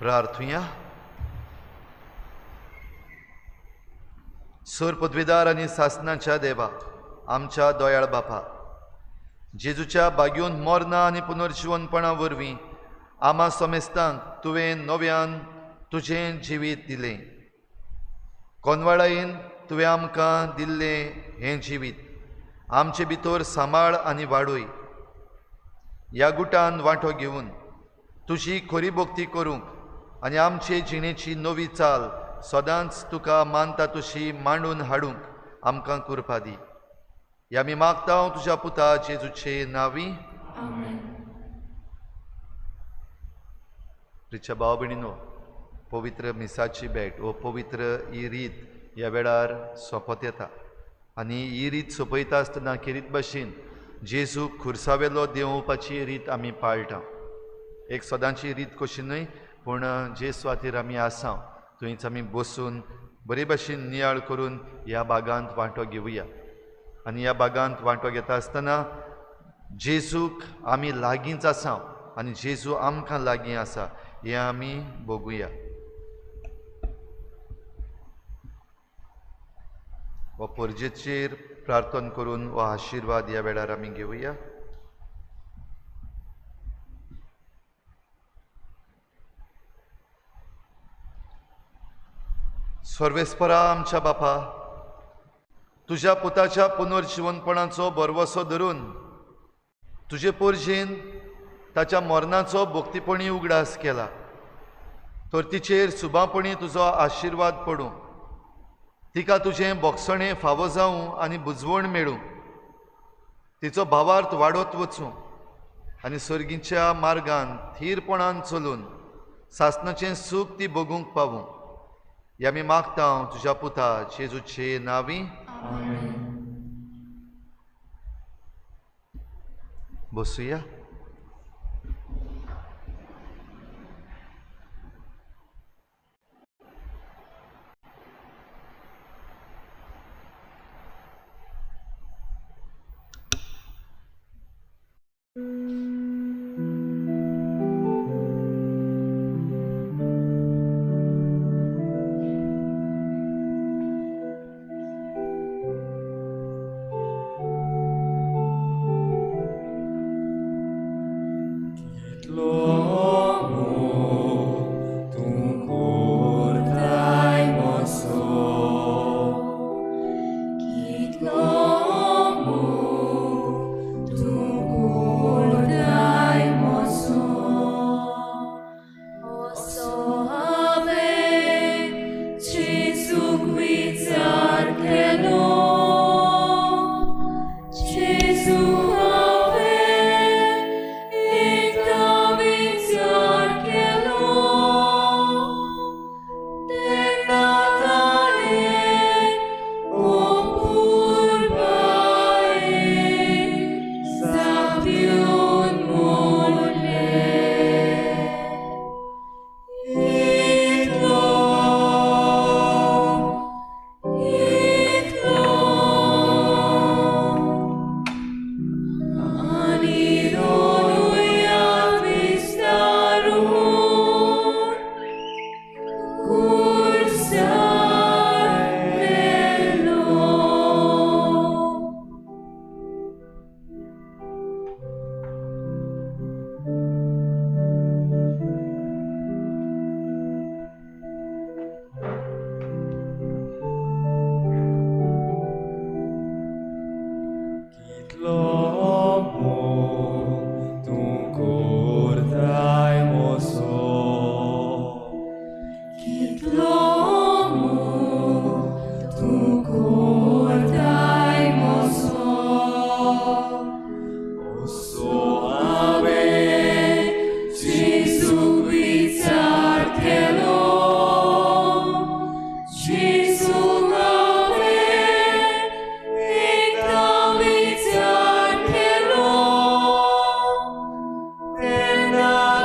प्रार्थुया. सूर पदवीदार आनी सासनाच्या देवा, आमच्या दोयाळ बापा, जेजूच्या बागयोन मरना आनी पुनर्जिवनपणा वरवीं आमा समेस्तांक तुवें नव्यान तुजें जिवीत दिलें. कोनवाळायेन तुवें आमकां दिल्लें हें जिवीत आमचे भितर सांबाळ आनी वाडय. ह्या गुटान वांटो घेवन तुजी खरी भक्ती करूंक आनी आमचे जिणेची नवी चाल सदांच तुका मानता तशी मांडून हाडूंक आमकां कृपा दी. ह्या आमी मागता तुज्या पुता जेजूचे नांवी. प्रिच्या भाव भयणीनो, पवित्र मिसाची भेट वो पवित्र ही रीत ह्या वेळार सोंपत येता आनी ही रीत सोंपयता आसतना खेरीत भाशेन जेजू खुर्सावेलो देंवोवपाची रीत आमी पाळटा. एक सदांची रीत कशी न्हय, पूण जे सुवातेर आमी आसा थंयच आमी बसून बरे भाशेन नियाळ करून ह्या बागांत वांटो घेवया आनी ह्या बागांत वांटो घेता आसतना जेजूक आमी लागींच आसा आनी जेजू आमकां लागीं आसा हें आमी बघुया. हो परजेचेर प्रार्थना करून हो आशिर्वाद ह्या वेळार आमी घेवया. सर्वेस्परा आमच्या बापा, तुज्या पुताच्या पुनर्जिवनपणाचो भरवसो धरून तुजे पोरजेन ताच्या मरणाचो भक्तीपणी उगडास केला, तर तिचेर सुबापणी तुजो आशिर्वाद पडूं, तिका तुजें बोगसणें फावो जावं आनी बुजवण मेळूं, तिचो भावार्थ वाडत वचूं आनी सर्गीच्या मार्गान थीरपणान चलून सासणाचें सूख ती भोगूंक पावूं. हें आमी मागता तुज्या पुता जेजूचे नांवी. बसुया.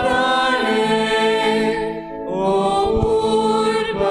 Natale, o purba.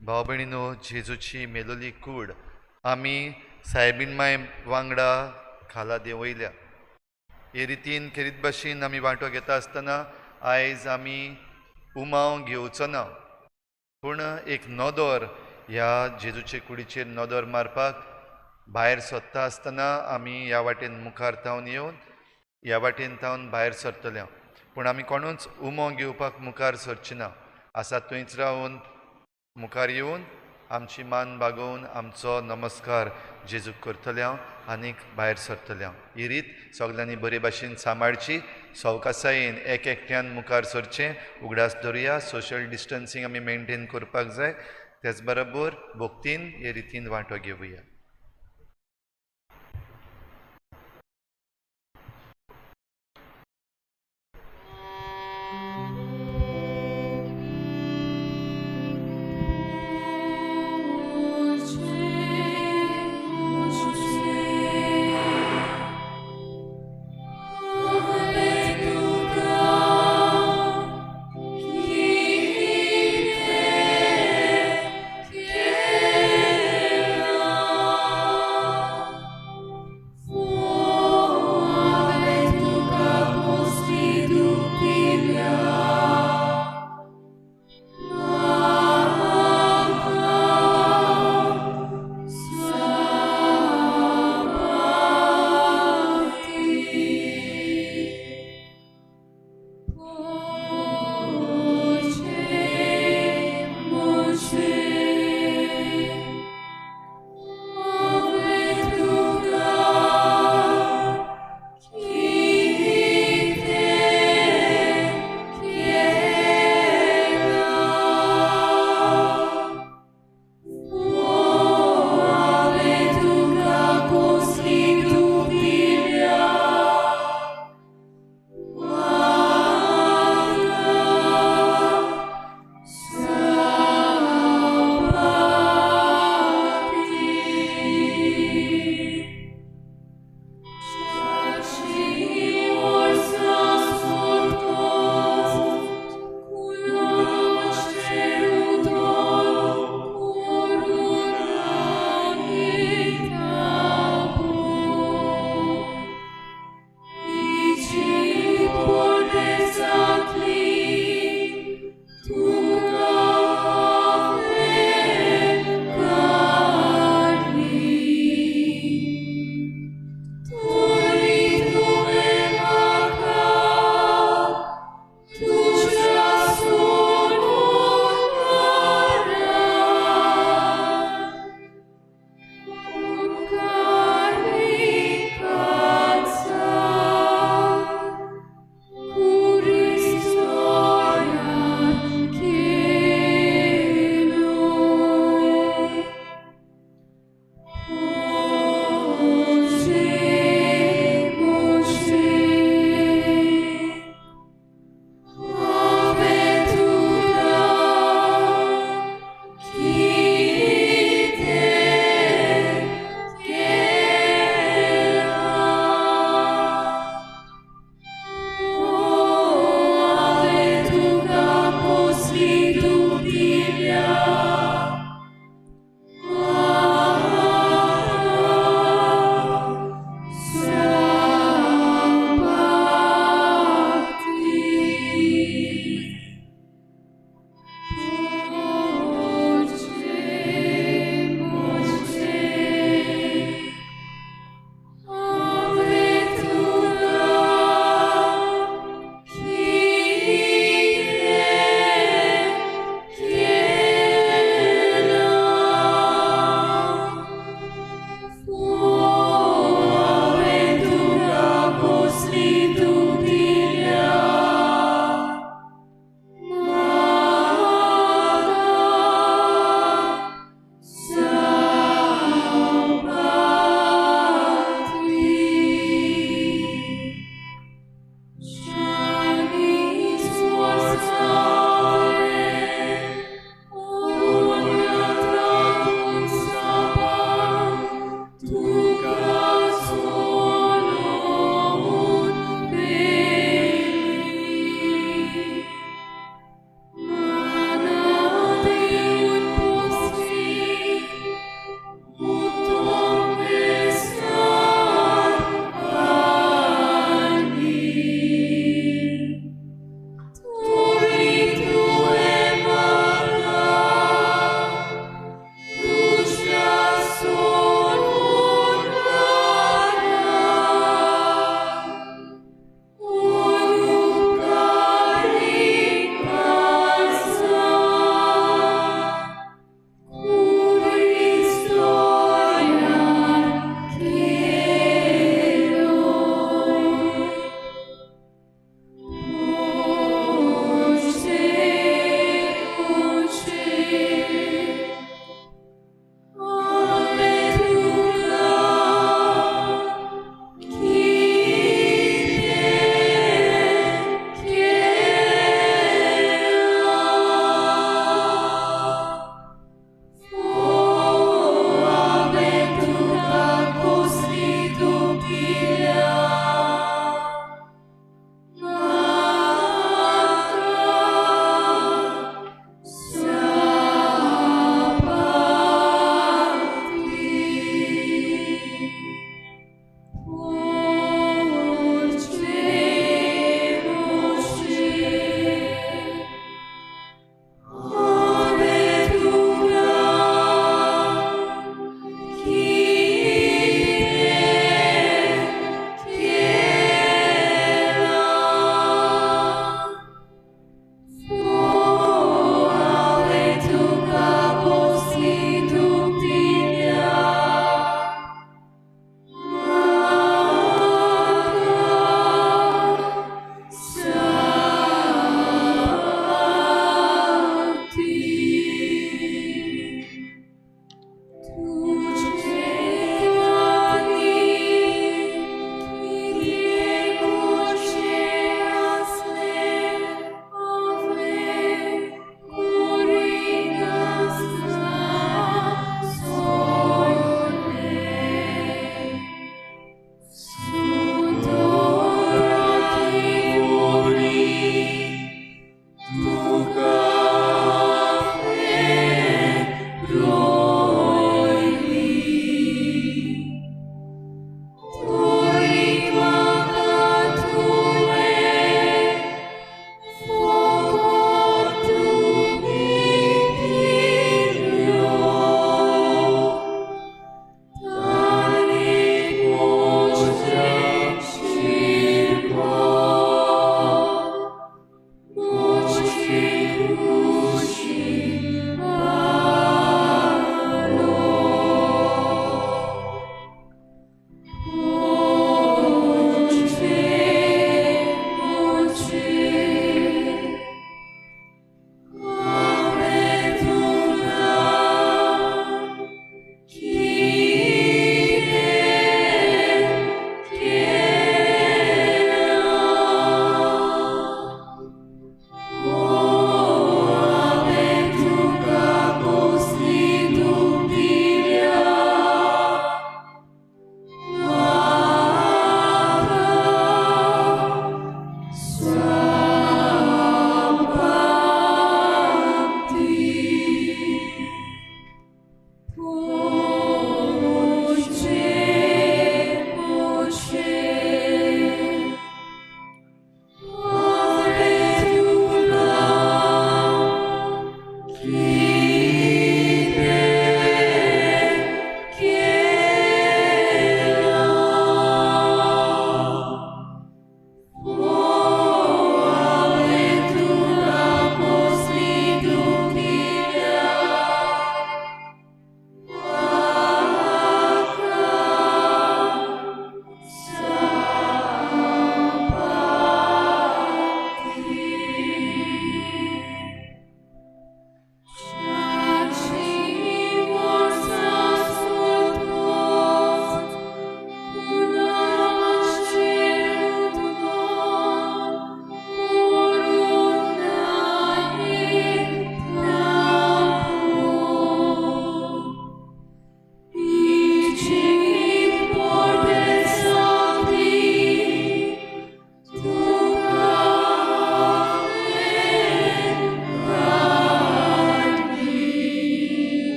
भाव भयणीनो, जेजूची मेलोली कूड आमी सायबीण माय वांगडा खाला देंवयल्या. हे रितीन खेरीत भाशेन आमी वांटो घेता आसतना आयज आमी उमाव घेवचो ना, पूण एक नदर ह्या जेजूचे कुडीचेर नदर मारपाक भायर सरता आसतना आमी ह्या वाटेन मुखार थावन येवन ह्या वाटेन थावन भायर सरतले. पूण आमी कोणूच उमो घेवपाक मुखार सरची ना. आसा थंयच रावन मुखार येवन आमची मान बागोवन आमचो नमस्कार जेजूक करतले हांव आनीक भायर सरतले हांव. ही रीत सगल्यांनी बरे भाशेन सांबाळची. सवकासायेन एक एकट्यान मुखार सरचें. उगडास दवरुया, सोशल डिस्टन्सींग आमी मेनटेन करपाक जाय. तेच बरोबर भक्तीन हे रितीन वांटो घेवया.